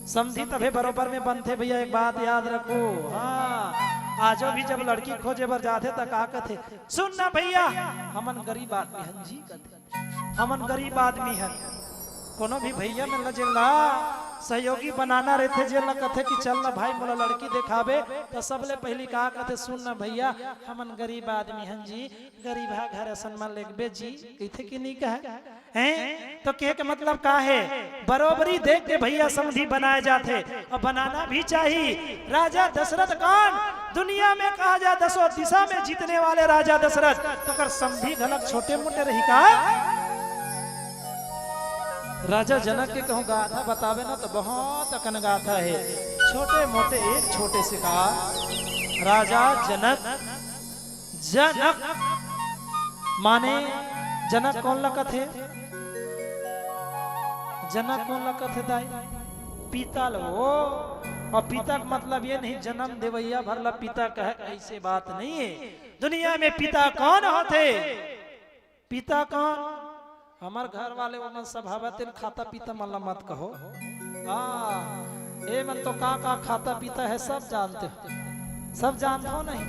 समधी तभे बरोबर में बनथे भैया, एक बात याद रखो। हाँ, आजो भी जब लड़की खोजे बर जाथे त का कथे, सुन ना भैया, हमन गरीब आदमी हन जी, कथे, हमन गरीब आदमी हन। कोनो भी भैया मन ल जेन ल सहयोगी बनाना रहिथे, जेन ल कथे कि चल ना भाई मोला लड़की देखाबे, त सबले पहिली का कथे, सुन ना भैया, हमन गरीब आदमी हन जी, गरीबहा घर असन म लेगबे जी, कहिथे कि नहीं कहे? हैं? तो कहे के मतलब का है? बरोबरी देख के भैया समधी बनाए जाथे, और बनाना भी चाहिए। राजा दशरथ कौन? दुनिया में कहा जाए दसों दिशा में जीतने वाले राजा दशरथ, तो कर समधी घलक छोटे मोटे रही का? राजा जनक के कहूँ गाथा बतावे ना तो बहुत अकन गाथा है, छोटे मोटे एक छोटे से कहा। राजा जनक, जनक माने जनक कौन ल कथे? जनक कौन ल कथे दाई? पिता ल वो। और पिता का मतलब ये नहीं जन्म देवैया भर ल पिता कहे, ऐसे बात नहीं है। दुनिया में पिता कौन होथे? पिता कौन? हमर घर वाले ओमन सब हवय, तेन खाता पीता मन ला मत कहो। हाँ, ए मन तो का का खाता पीता है, सब जानते हो, सब जानते हो नहीं?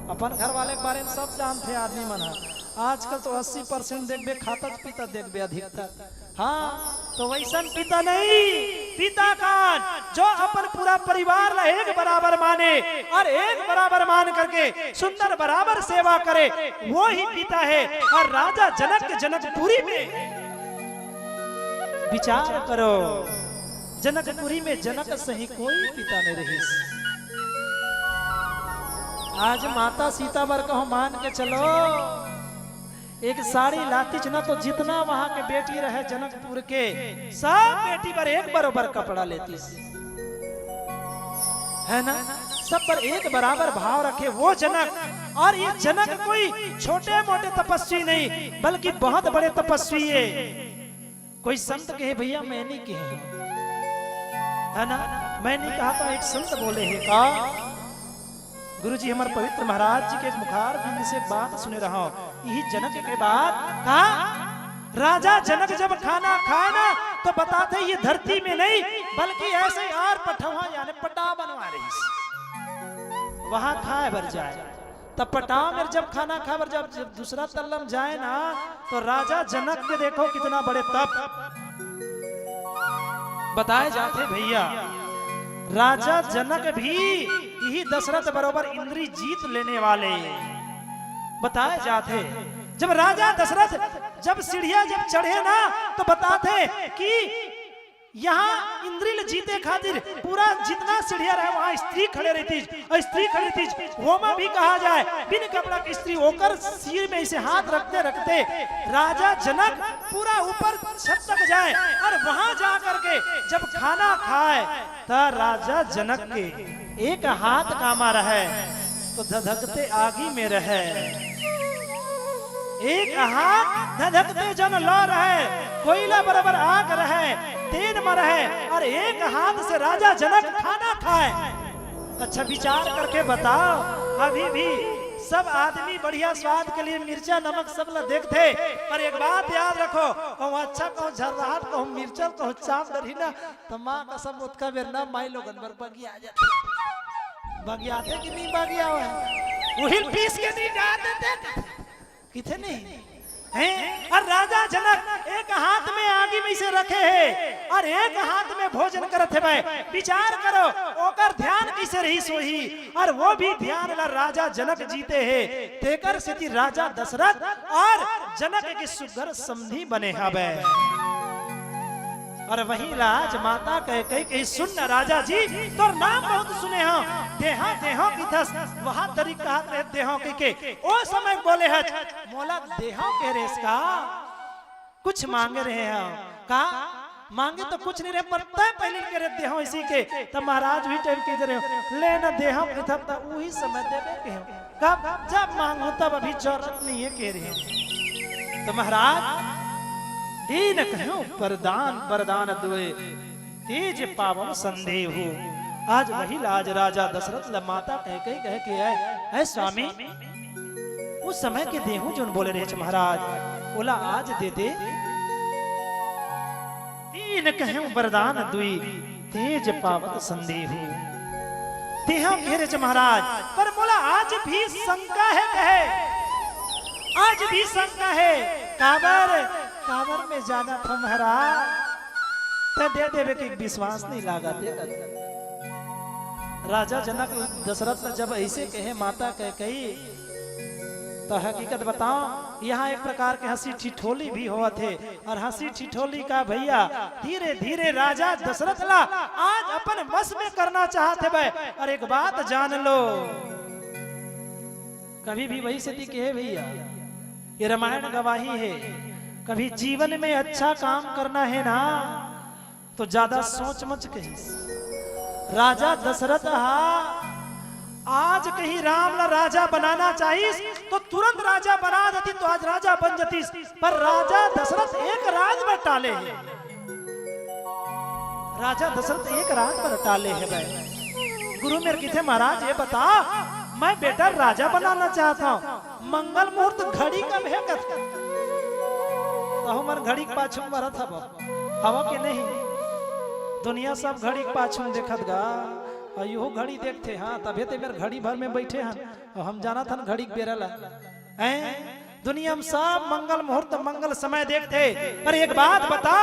अपन घर वाले के बारे में सब जानते आदमी मन ह। आजकल तो अस्सी परसेंट देखबे, खाता पीता देखबे अधिकतर। हाँ, तो वैसन पिता नहीं, पिता कान, जो अपन पूरा परिवार ला एक बराबर माने और एक बराबर मान करके सुंदर बराबर सेवा करे, वो ही पिता है। और राजा जनक के जनकपुरी में विचार करो, जनकपुरी में जनक सही कोई पिता नहीं रहिस। आज माता सीता बर कहो मान के चलो, एक साड़ी लातीच ना तो जितना वहां के बेटी रहे जनकपुर के, सब बेटी बर एक बरोबर कपड़ा लेतीस, है ना? सब पर एक बराबर भाव रखे वो जनक। और ये जनक कोई छोटे मोटे तपस्वी नहीं, बल्कि बहुत बड़े तपस्वी है। कोई संत कहे, भैया मैं नहीं कहे हूं, है ना, मैं नहीं कहा था, एक संत बोले है का? गुरु जी, हमर पवित्र महाराज जी के मुखार बिंद से बात सुने रहा, यही जनक के बाद का राजा जनक जब खाना खाए ना, तो बताते ये धरती में नहीं, बल्कि ऐसे यार पठवा यानी पटा बनवा रही। वहां खाए बर जाए, तब पटाव में जब खाना खाए बर, जब, जब दूसरा तल्लम जाए ना, तो राजा जनक के देखो कितना बड़े तप। बताए जाथे भैया, राजा जनक भी इही दशरथ बरोबर इंद्री जीत लेने वाले बताए जाथे। जब राजा दशरथ जब सीढ़िया जब चढ़े ना, तो बताथे कि यहाँ इंद्री ल जीते खातिर पूरा जितना सीढ़िया रहे, वहाँ स्त्री खड़े रहितिस, और स्त्री खड़े रहितिस, होमा भी कहा जाए, बिन कपड़ा की स्त्री, ओकर सिर में इसे हाथ रखते रखते राजा जनक पूरा ऊपर छत तक जाए, और वहाँ जा करके जब खाना खाए, त राजा जनक के एक हाथ कामा रहे, तो धधकते आगी में रहे, एक हाथ धधकते जन लौ रहे, कोयला बराबर आग रहे, तेल में रहे, और एक हाथ से राजा जनक खाना खाए। अच्छा, विचार करके बताओ, अभी भी सब आदमी बढ़िया स्वाद के लिए मिर्चा नमक सब ला देखथे, पर एक बात याद रखो, कहूँ अच्छा, कहूँ झर्राहट, कहूँ मिर्चा, कहूँ चाप डरही ना, त माँ कसम, ओतका बेर ना माई लोगन बर बगिया जाथे। बगियाथे कि नहीं बगियावय? उही ल पीस के नहीं डाल देते? किथे नहीं? हैं? और राजा जनक एक हाथ में आगी में इसे रखे हे और एक हाथ में भोजन करत हे भाई। विचार करो, ओकर ध्यान किसे रहिस होही? और वो भी ध्यान ला राजा जनक जीते हे। तेकर सेती राजा दशरथ और जनक के सुघर समधी बने हवे। और वही राज माता कैकई कही, "सुन न राजा जी, तोर नाम बहुत सुने हंव, देहा देहा किथस, वहा तरी कहत रहे देहा कहिके, ओ समय बोले हच, मोला देहा कहे रेस का? कुछ मांगे रहे हंव का?" मांगे तो कुछ नहीं रहे, पर तय पहले के रहे देहा इसी के, तब महाराज भी टाइम के दे रहे हो, "ले न देहा किथस, त उही समय देबे के हो।" कब? जब मांगो तब, अभी जरूरत नहीं है कह रहे हो। तो महाराज, दीन कहेउ वरदान, वरदान दुए तेज पावउ संदेहु। आज वही लाज राजा दशरथ ल माता कैकई कहे के है, "ऐ स्वामी, उस समय के देहु जोन बोले रहे महाराज, ओला आज दे दे।" दीन कहेउ वरदान दुई, तेज पावत संदेहु। तेहा घेरे च महाराज, पर मोला आज भी शंका है कहे, आज भी शंका है। काबर, काबर में जाना था महाराज, त दे देवे के विश्वास नहीं लागा दे। राजा जनक दशरथ जब ऐसे कहे माता कैकई, तो हकीकत बताओ, यहाँ एक प्रकार के हंसी ठिठोली भी होवत हे। और हंसी ठिठोली का भैया, धीरे धीरे राजा दशरथ ला आज अपन वश में करना चाहत हे भाई। और एक बात जान लो, कभी भी वही सेती कहे भैया, ये रामायण गवाही है, कभी जीवन में अच्छा काम करना है ना, तो ज्यादा सोच मच कहिस। राजा दशरथ हा आज कहीं राम ला राजा बनाना चाहिस, तो तुरंत राजा बना देती, तो आज राजा बन जातीस। पर राजा दशरथ एक रात बर टाले हे, राजा दशरथ एक रात बर टाले हे भाई। गुरु मेर किथे महाराज, ये बता, मैं बेटा राजा बनाना चाहत हंव, मंगल मुहूर्त घड़ी कब हे कथे? तहु मन घड़ी के पाछू मरत हव, हव के नहीं? दुनिया सब घड़ी के पाछू देखत गा, अउ इहू घड़ी देखथे, हाँ, तभे ते मेर घड़ी भर में बैठे हन, अउ हम जानत हन घड़ी के बेरा ला। हैं? दुनिया में सब मंगल मुहूर्त, मंगल समय देखथे, पर एक बात बता,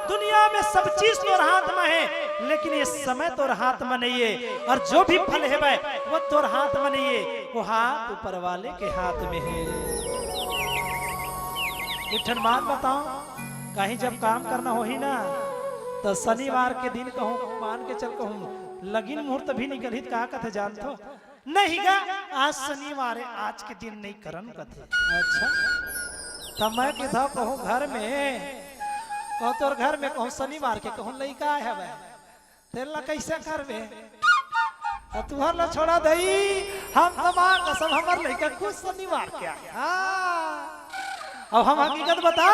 दुनिया में सब चीज तोर हाथ में हे, लेकिन ये समय तोर हाथ में नहीं हे, अउ जो भी फल हे भाई, वो तोर हाथ में नहीं हे, वो हाथ ऊपर वाले के हाथ में हे। एक ठन बात बताओ, कहीं जब काम करना होही ना, तो शनिवार के दिन कहूँ, मान के चल कहूँ, लगिन मुहूर्त भी निकलही त का कथे जानथो? नहीं गा, आज शनिवार हे, आज के दिन नहीं करन कथे। अच्छा, त मैं किथे कहूँ घर में, कहूँ तोर घर में कहूँ शनिवार के कहूँ लइका आए हवे, तेला कैसे करबे? त तुहर ला छोड़ा दई, हम तो माँ कसम हमर लइका खुद शनिवार के आए। हाँ। अब हम हकीकत बता,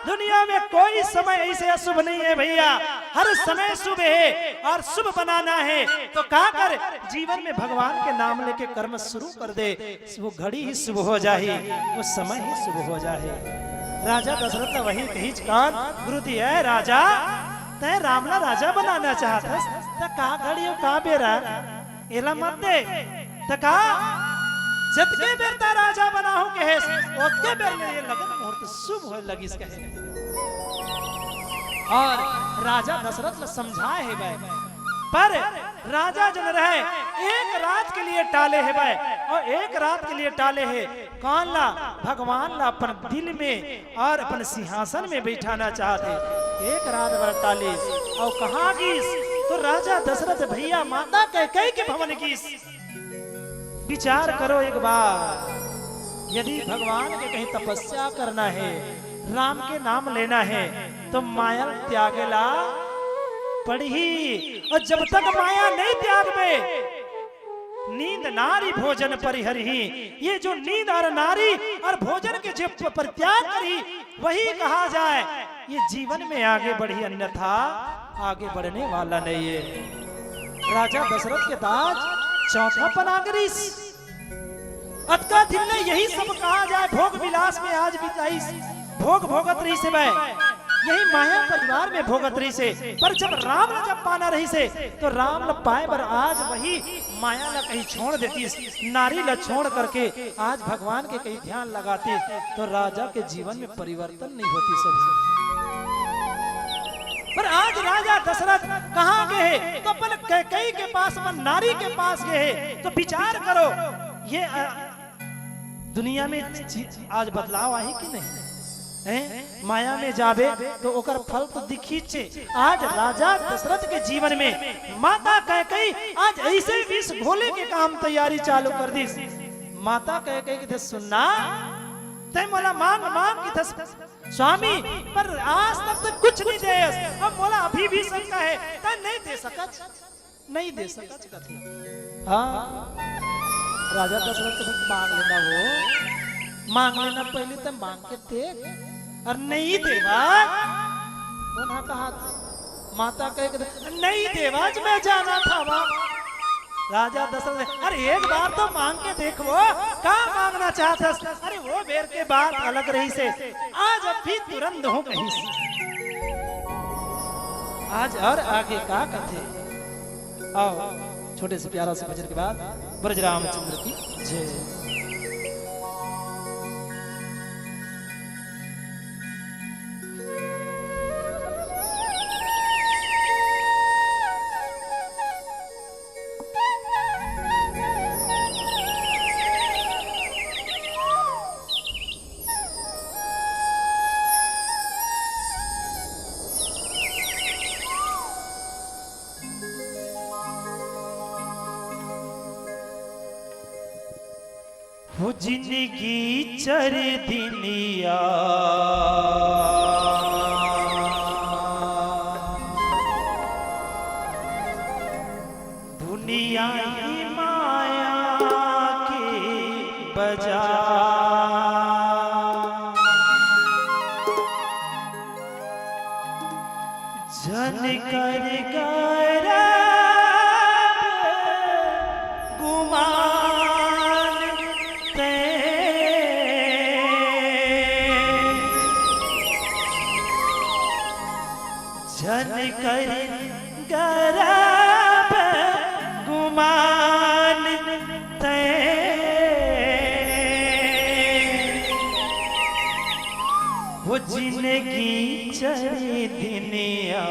दुनिया में कोई समय ऐसे अशुभ नहीं है भैया, हर समय शुभ है और शुभ बनाना है। तो का कर, जीवन में भगवान के नाम लेके कर्म शुरू कर दे, वो घड़ी ही शुभ हो जाही, वो समय ही शुभ हो जाही। राजा दशरथ ला वही कहिच कान, गुरु दिया है राजा, तै राम ला राजा बनाना चाहत हस, त का घड़ी हो, का बेरा, एला मत दे। त का, जतके बेर तै राजा बनाहूं कहेस, ओतके बेर ले ये लगन मुहूर्त शुभ होए लगिस कहे। अउ राजा दशरथ ल समझाए हेवय, पर राजा जन रहय, एक रात के लिए टाले हेवय, अउ एक रात के लिए टाले हे। कान ला, भगवान ला अपन दिल में अउ अपन सिंहासन में बैठाना चाहत हे। एक रात भर टालिस अउ कहाँ गिस, तो राजा दशरथ भैया माता कैकेयी के भवन गिस। विचार करो एक बार, यदि भगवान के कहीं तपस्या करना हे, राम के नाम लेना हे, तो माया ल त्यागे ला पड़ही। अउ जब तक माया नहीं त्यागबे, नींद नारी भोजन परिहरही, ये जो नींद अउ नारी अउ भोजन के जो प-, परित्याग करही, वही कहा जाए ये जीवन में आगे बढ़ही, अन्यथा आगे बढ़ने वाला नहीं है। राजा दशरथ के दाज चौथा पनागरिस। अतका दिन ले यही सब कहा जाए, भोग विलास में आज बिताइस, भोग भोगत रहिस हे, यही माया परिवार में भोगत रहिस हे। पर जब राम ला जब पाना रहिस हे, तो राम ला पाए बर आज वही माया ला कहीं छोड़ देतिस, नारी ला छोड़ करके आज भगवान के कहीं ध्यान लगातिस, तो राजा के जीवन में परिवर्तन नहीं होतिस। पर आज राजा दशरथ कहाँ गे हे? तो अपन कैकेयी के पास, अपन नारी के पास गे हे। तो विचार करो, ये, अ, दुनिया में ची-, आज बदलाव आही कि नहीं? हैं? माया में जाबे तो ओकर फल तो दिखिचे। आज राजा दशरथ के जीवन में माता कैकेयी आज ऐसे विष घोले के काम तैयारी चालू कर दिस। माता कैकेयी कथे, सुनना, तैं मोला मांग मांग कथस स्वामी, पर आज तक तो कुछ नहीं देस। अब मोला अभी भी शंका हे, तैं नहीं दे सकत, नहीं दे सकत कथे। हाँ, राजा दशरथ कथे, मांग लेना वो, मांग लेना, पहले तैं मांग के देख, अउ नहीं देवा, उन्हा कहा, माता कैकेयी कथे, नहीं देवा, आज मैं जाना था वहाँ। राजा दशरथ ने, अरे एक बार तो मांग के देख वो, का मांगना चाहत हस? अरे वो बेर के बात अलग रहिस हे, आज अभी तुरंत हूँ कहिस। आज अउ आगे का कथे? आओ, छोटे से प्यारा से भजन के बाद ब्रज रामचंद्र की जय। हो जिनगी चर दिनिया, दुनिया ही माया के बजार। जन कर गरब गुमान तैं, जन कर गरब गुमान तैं। हो जिनगी चर दिनिया,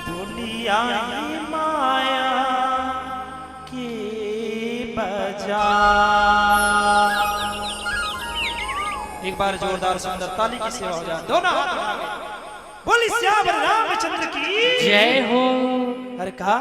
दुनिया ही माया के बजार। एक बार जोरदार सुंदर ताली की सेवा हो जाए, दोनों हाथ उठा के। बोली सियावर रामचंद्र की जय हो। अरे का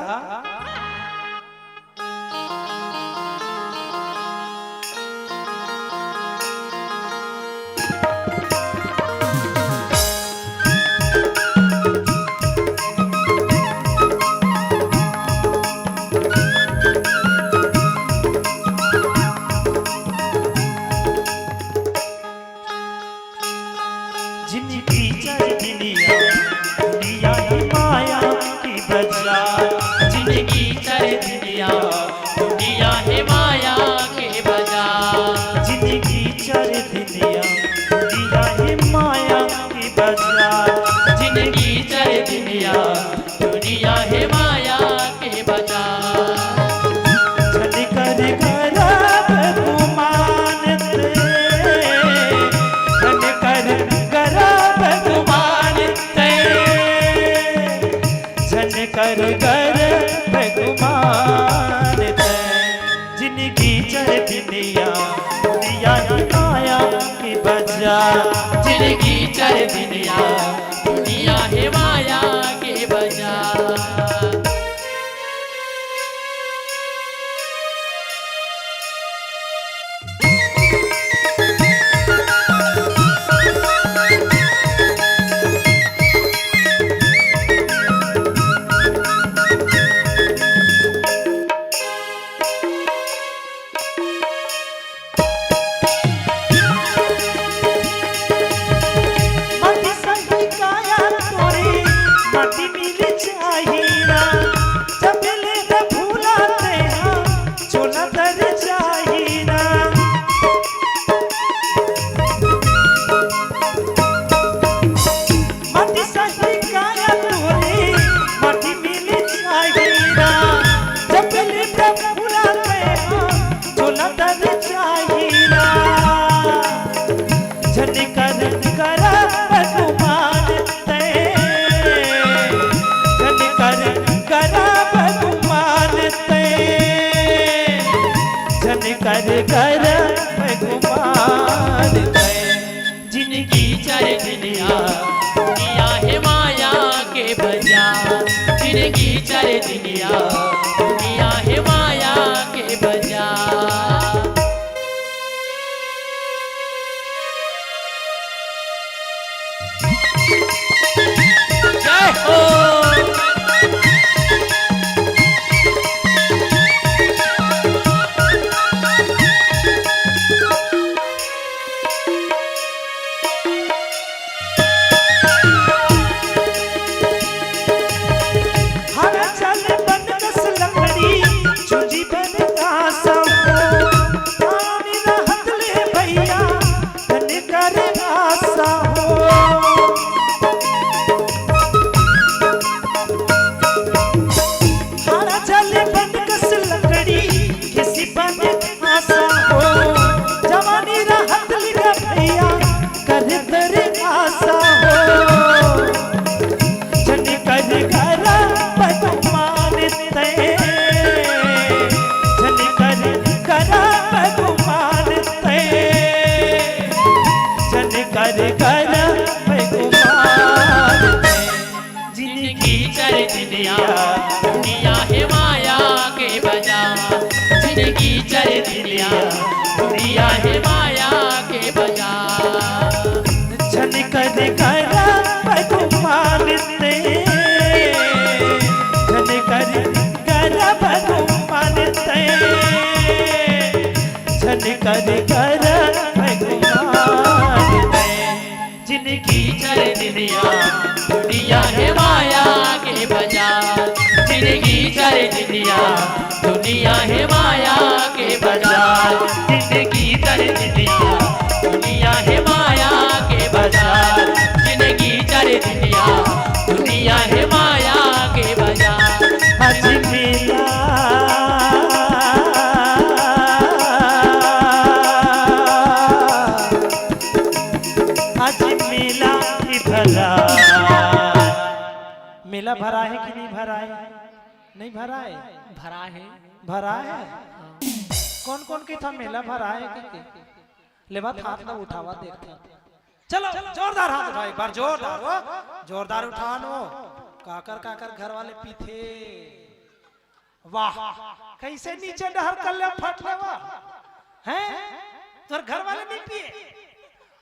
जिनगी चर दिनिया, दुनिया ही माया के बजार। जिनगी चर दिनिया, दुनिया ही माया के बजार। जिनगी चर दिनिया, दुनिया ही माया के बजार। जिनगी चर दिनिया, दुनिया हे माया के बजार। झन कर गरब गुमान दुनिया, दुनिया हे माया के बजा। माटी सही काया तोरे, माटी मिल जाही ना। जब ले न भूला तेहा, चोला तर जाही ना। माटी सही काया तोरे, माटी मिल जाही ना। जब ले न भूला तेहा, चोला तर जाही ना। झन कर करब गुमान तैं, झन कर करब गुमान तैं, झन कर करब गुमान तैं। जिनगी चर दुनिया, दुनिया हे माया के बजा। जिनगी चर दुनिया, दुनिया हे माया के बजा। जय हो। हर चल बन कस लकड़ी, चुंदी बन आसा हो। पानी रहत ले भैया, धन कर आसा हो। हर चल बन कस लकड़ी, किसी बन आसा हो। जवानी रहत ले भैया, कर दर आसा हो। झन कर करब गुमान तैं, झन कर करब गुमान तैं, झन कर करब गुमान तैं। जिनगी चर दुनिया, दुनिया हे माया के बजा। जिनगी चर दुनिया, दुनिया हे माया के बजा। झन कर करब गुमान तैं, झन कर करब गुमान तैं, झन कर करब गुमान तैं। जिनगी चर दुनिया, दुनिया हे माया के बजा। जिनगी चर दुनिया, दुनिया हे माया के बजा। जिनगी चर दुनिया, दुनिया हे माया के बजा। जिनगी चर दुनिया, दुनिया हे माया के बजा। आज मेला, आज मेला की भरा। मेला भरा हे कि नहीं भरा हे? नहीं भरा हे? भरा हे। भरा हे? हाँ। कौन कौन कहिथे मेला भरा हे कहिके? लेवा हाथ ला उठावा देखथे। चलो, जोरदार हाथ उठाओ, एक बार जोरदार, वो, जोरदार उठाओ न वो। काकर, काकर घर वाले पीथे। वाह, कइसे नीचे डहर कर ले फट ले वाह। हैं? तोर घर वाले नहीं पिए?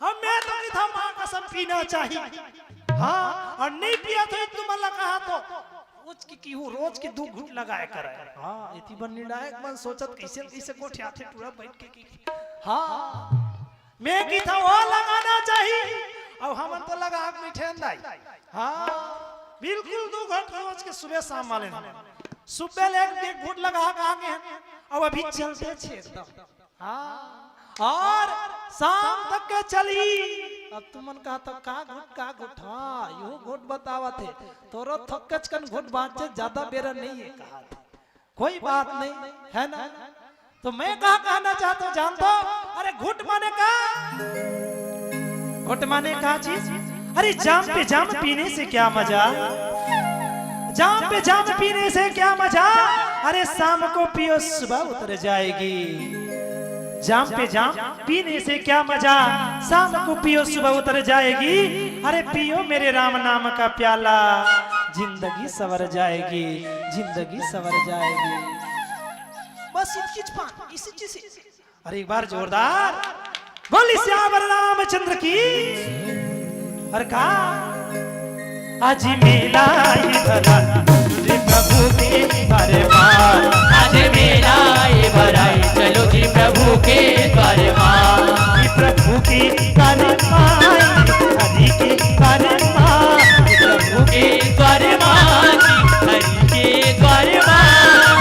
अब मैं तो कहिथंव माँ कसम पीना चाहिए। हाँ, अउ नहीं पिया तो तुमन ला कहा तो रोज के किहूँ, रोज के दू घूँट लगाए करे। हाँ, एती बर निर्णायक मन सोचत कइसे, कइसे गोठियाथे टूरा बइठ के कि, हाँ। मैं कहिथंव वो लगाना चाहिए, अउ हमन तो लगा के बइठे हन दाई। हाँ, बिल्कुल दू घूँट रोज के सुबह शाम वाले। सुबह ले एक, एक घूँट लगा के आगे हन, अउ अभी चलत हे एकदम। हाँ, अउ शाम तक के चलही। अब तुमन कहा तो का घूँट, का घूँट? हाँ, यो घूँट बतावत हे। तोरो थोकच कन घूँट बाँचे, ज्यादा बेरा नहीं हे कहा थे। कोई बात नहीं, है ना? तो मैं का कहना चाहता हूँ, जानता हूँ? अरे घूँट माने का? घूँट माने का चीज? अरे जाम पे जाम पीने से क्या मजा? जाम पे जाम पीने से क्या मजा? अरे शाम को पियो सुबह उतर जाएगी। जाम पे जाम पीने से क्या मजा? शाम को पियो सुबह उतर जाएगी। अरे पियो मेरे राम नाम का प्याला, जिंदगी सवर जाएगी, जिंदगी सवर जाएगी। बस इतकीच पान, इसी चीज। अरे एक बार जोरदार बोली सियावर रामचंद्र की। अरे का आज मेला ही भरा तुझे प्रभु के दरबार। आज मेला ही भरा, चलो जी प्रभु के दरबार। प्रभु के दरबार, हरि के दरबार। प्रभु के दरबार, हरि के दरबार।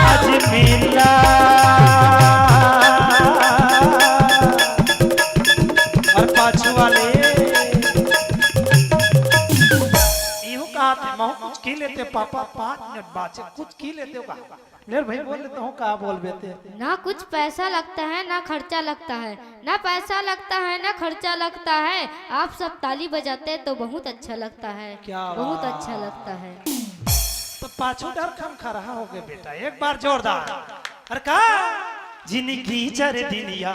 आज मेला। अउ पाछू वाले इहू कहा थे, महू कुछ की लेते पापा, पाँच मिनट बाचे, कुछ की लेते हो कहा। ले भाई बोल लेता हूँ, कहा बोल बेते। ना कुछ पैसा लगता है, ना खर्चा लगता है, ना पैसा लगता है, ना खर्चा लगता है। आप सब ताली बजाते तो बहुत अच्छा लगता है। क्या बहुत बात। अच्छा लगता है। तो पाछू डर खम खरहा हो गए बेटा, एक बार जोरदार। अरे का जिंदगी चार दिनिया,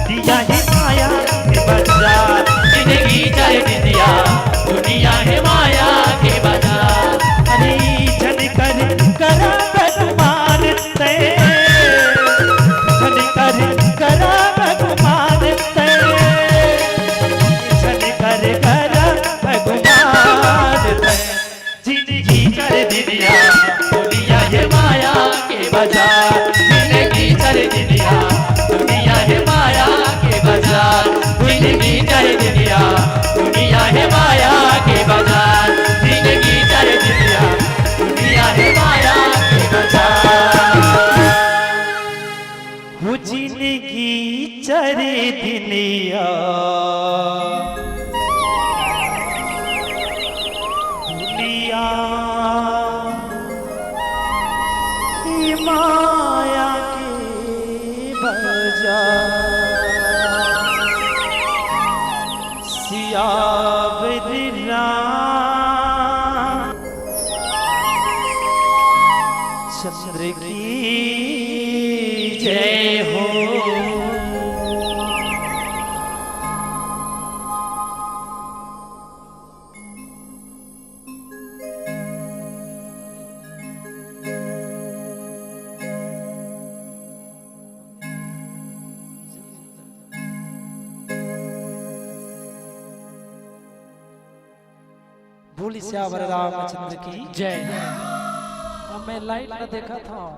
दिया ही माया के बाजार। जिंदगी चार दिनिया, दुनिया है माया के बाजार। अरे झन कर करा भगवान ते, झन कर करा भगवान ते, झन कर करा भगवान ते। जिंदगी चार दिनिया, दुनिया है माया के बाजार। जिंदगी चार दिनिया, दुनिया है माया के बाजार। जिंदगी चार दिनिया, दुनिया है माया के बाजार। जिंदगी चार दिनिया, दुनिया है माया के बाजार। हो जिंदगी चार दिनिया, दुनिया ही माया के बाजार। सियावर राम चंद्र की जय हो। बोली सियावर रामचंद्र की जय। अब मैं लाइट ला देखत हंव,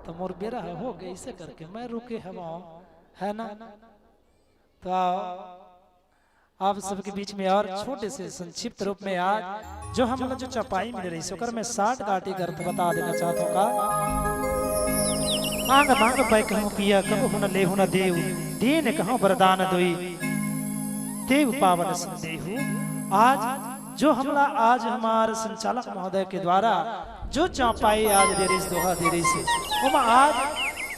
तो मोर बेरा हो गए, इसे करके मैं रुके हवंव, है ना? तो आओ, आप सबके बीच में और छोटे से संक्षिप्त रूप में आज जो हमला जो चौपाई मिले रहिस, ओकर मैं साठ गांठ एक अर्थ बता देना चाहत हंव का। मांग मांग पाए कहूं पिया, कबहु न लेहु न देव, दीन कहूं वरदान दोई, देव पावन संदेहु। आज जो हमला आज हमारे संचालक महोदय के द्वारा जो चौपाई आज दे रहिस, दोहा दे रहिस, ओमा आज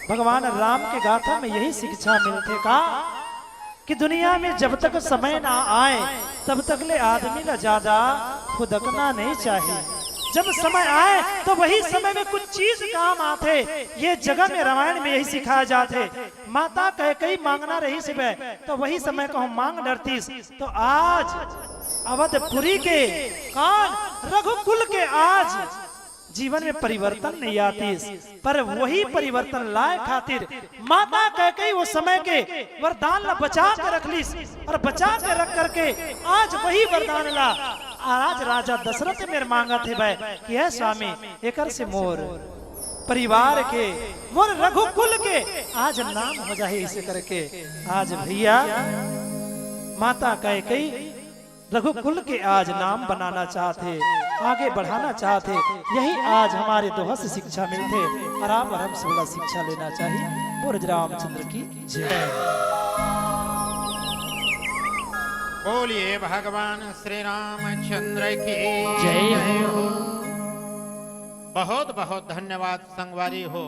भगवान राम के गाथा में यही शिक्षा मिलथे का कि दुनिया में जब तक समय ना आए, तब तक ले आदमी ला ज्यादा फुदकना नहीं चाहिए। जब समय आए, तो वही समय में कुछ चीज काम आथे। ये जगह में रामायण में यही सिखाया जाथे। माता कैकई मांगना रहिस बे, तो वही समय कहूं मांग डरतिस। तो आज अवधपुरी के कौन रघुकुल के आज जीवन में परिवर्तन नहीं आतिस, पर वही परिवर्तन लाए खातिर माता कैकई वो समय के वरदान ला बचा के रख लिस अउ बचा के रख करके आज वही वरदान ला आज राजा दशरथ मेर मांगत हे बे कि हे स्वामी, एकर से मोर परिवार के, मोर रघुकुल के आज नाम हो जाए। इसे करके आज भैया माता कैकई रघुकुल के आज नाम बनाना चाहत हे, आगे बढ़ाना चाहत हे। यही आज हमारे दोहा से शिक्षा मिलथे अउ आप हर हम सबला शिक्षा लेना चाहिए। बोल रामचंद्र की जय। बोलिए भगवान श्री रामचंद्र की जय हो। बहुत बहुत धन्यवाद संगवारी हो।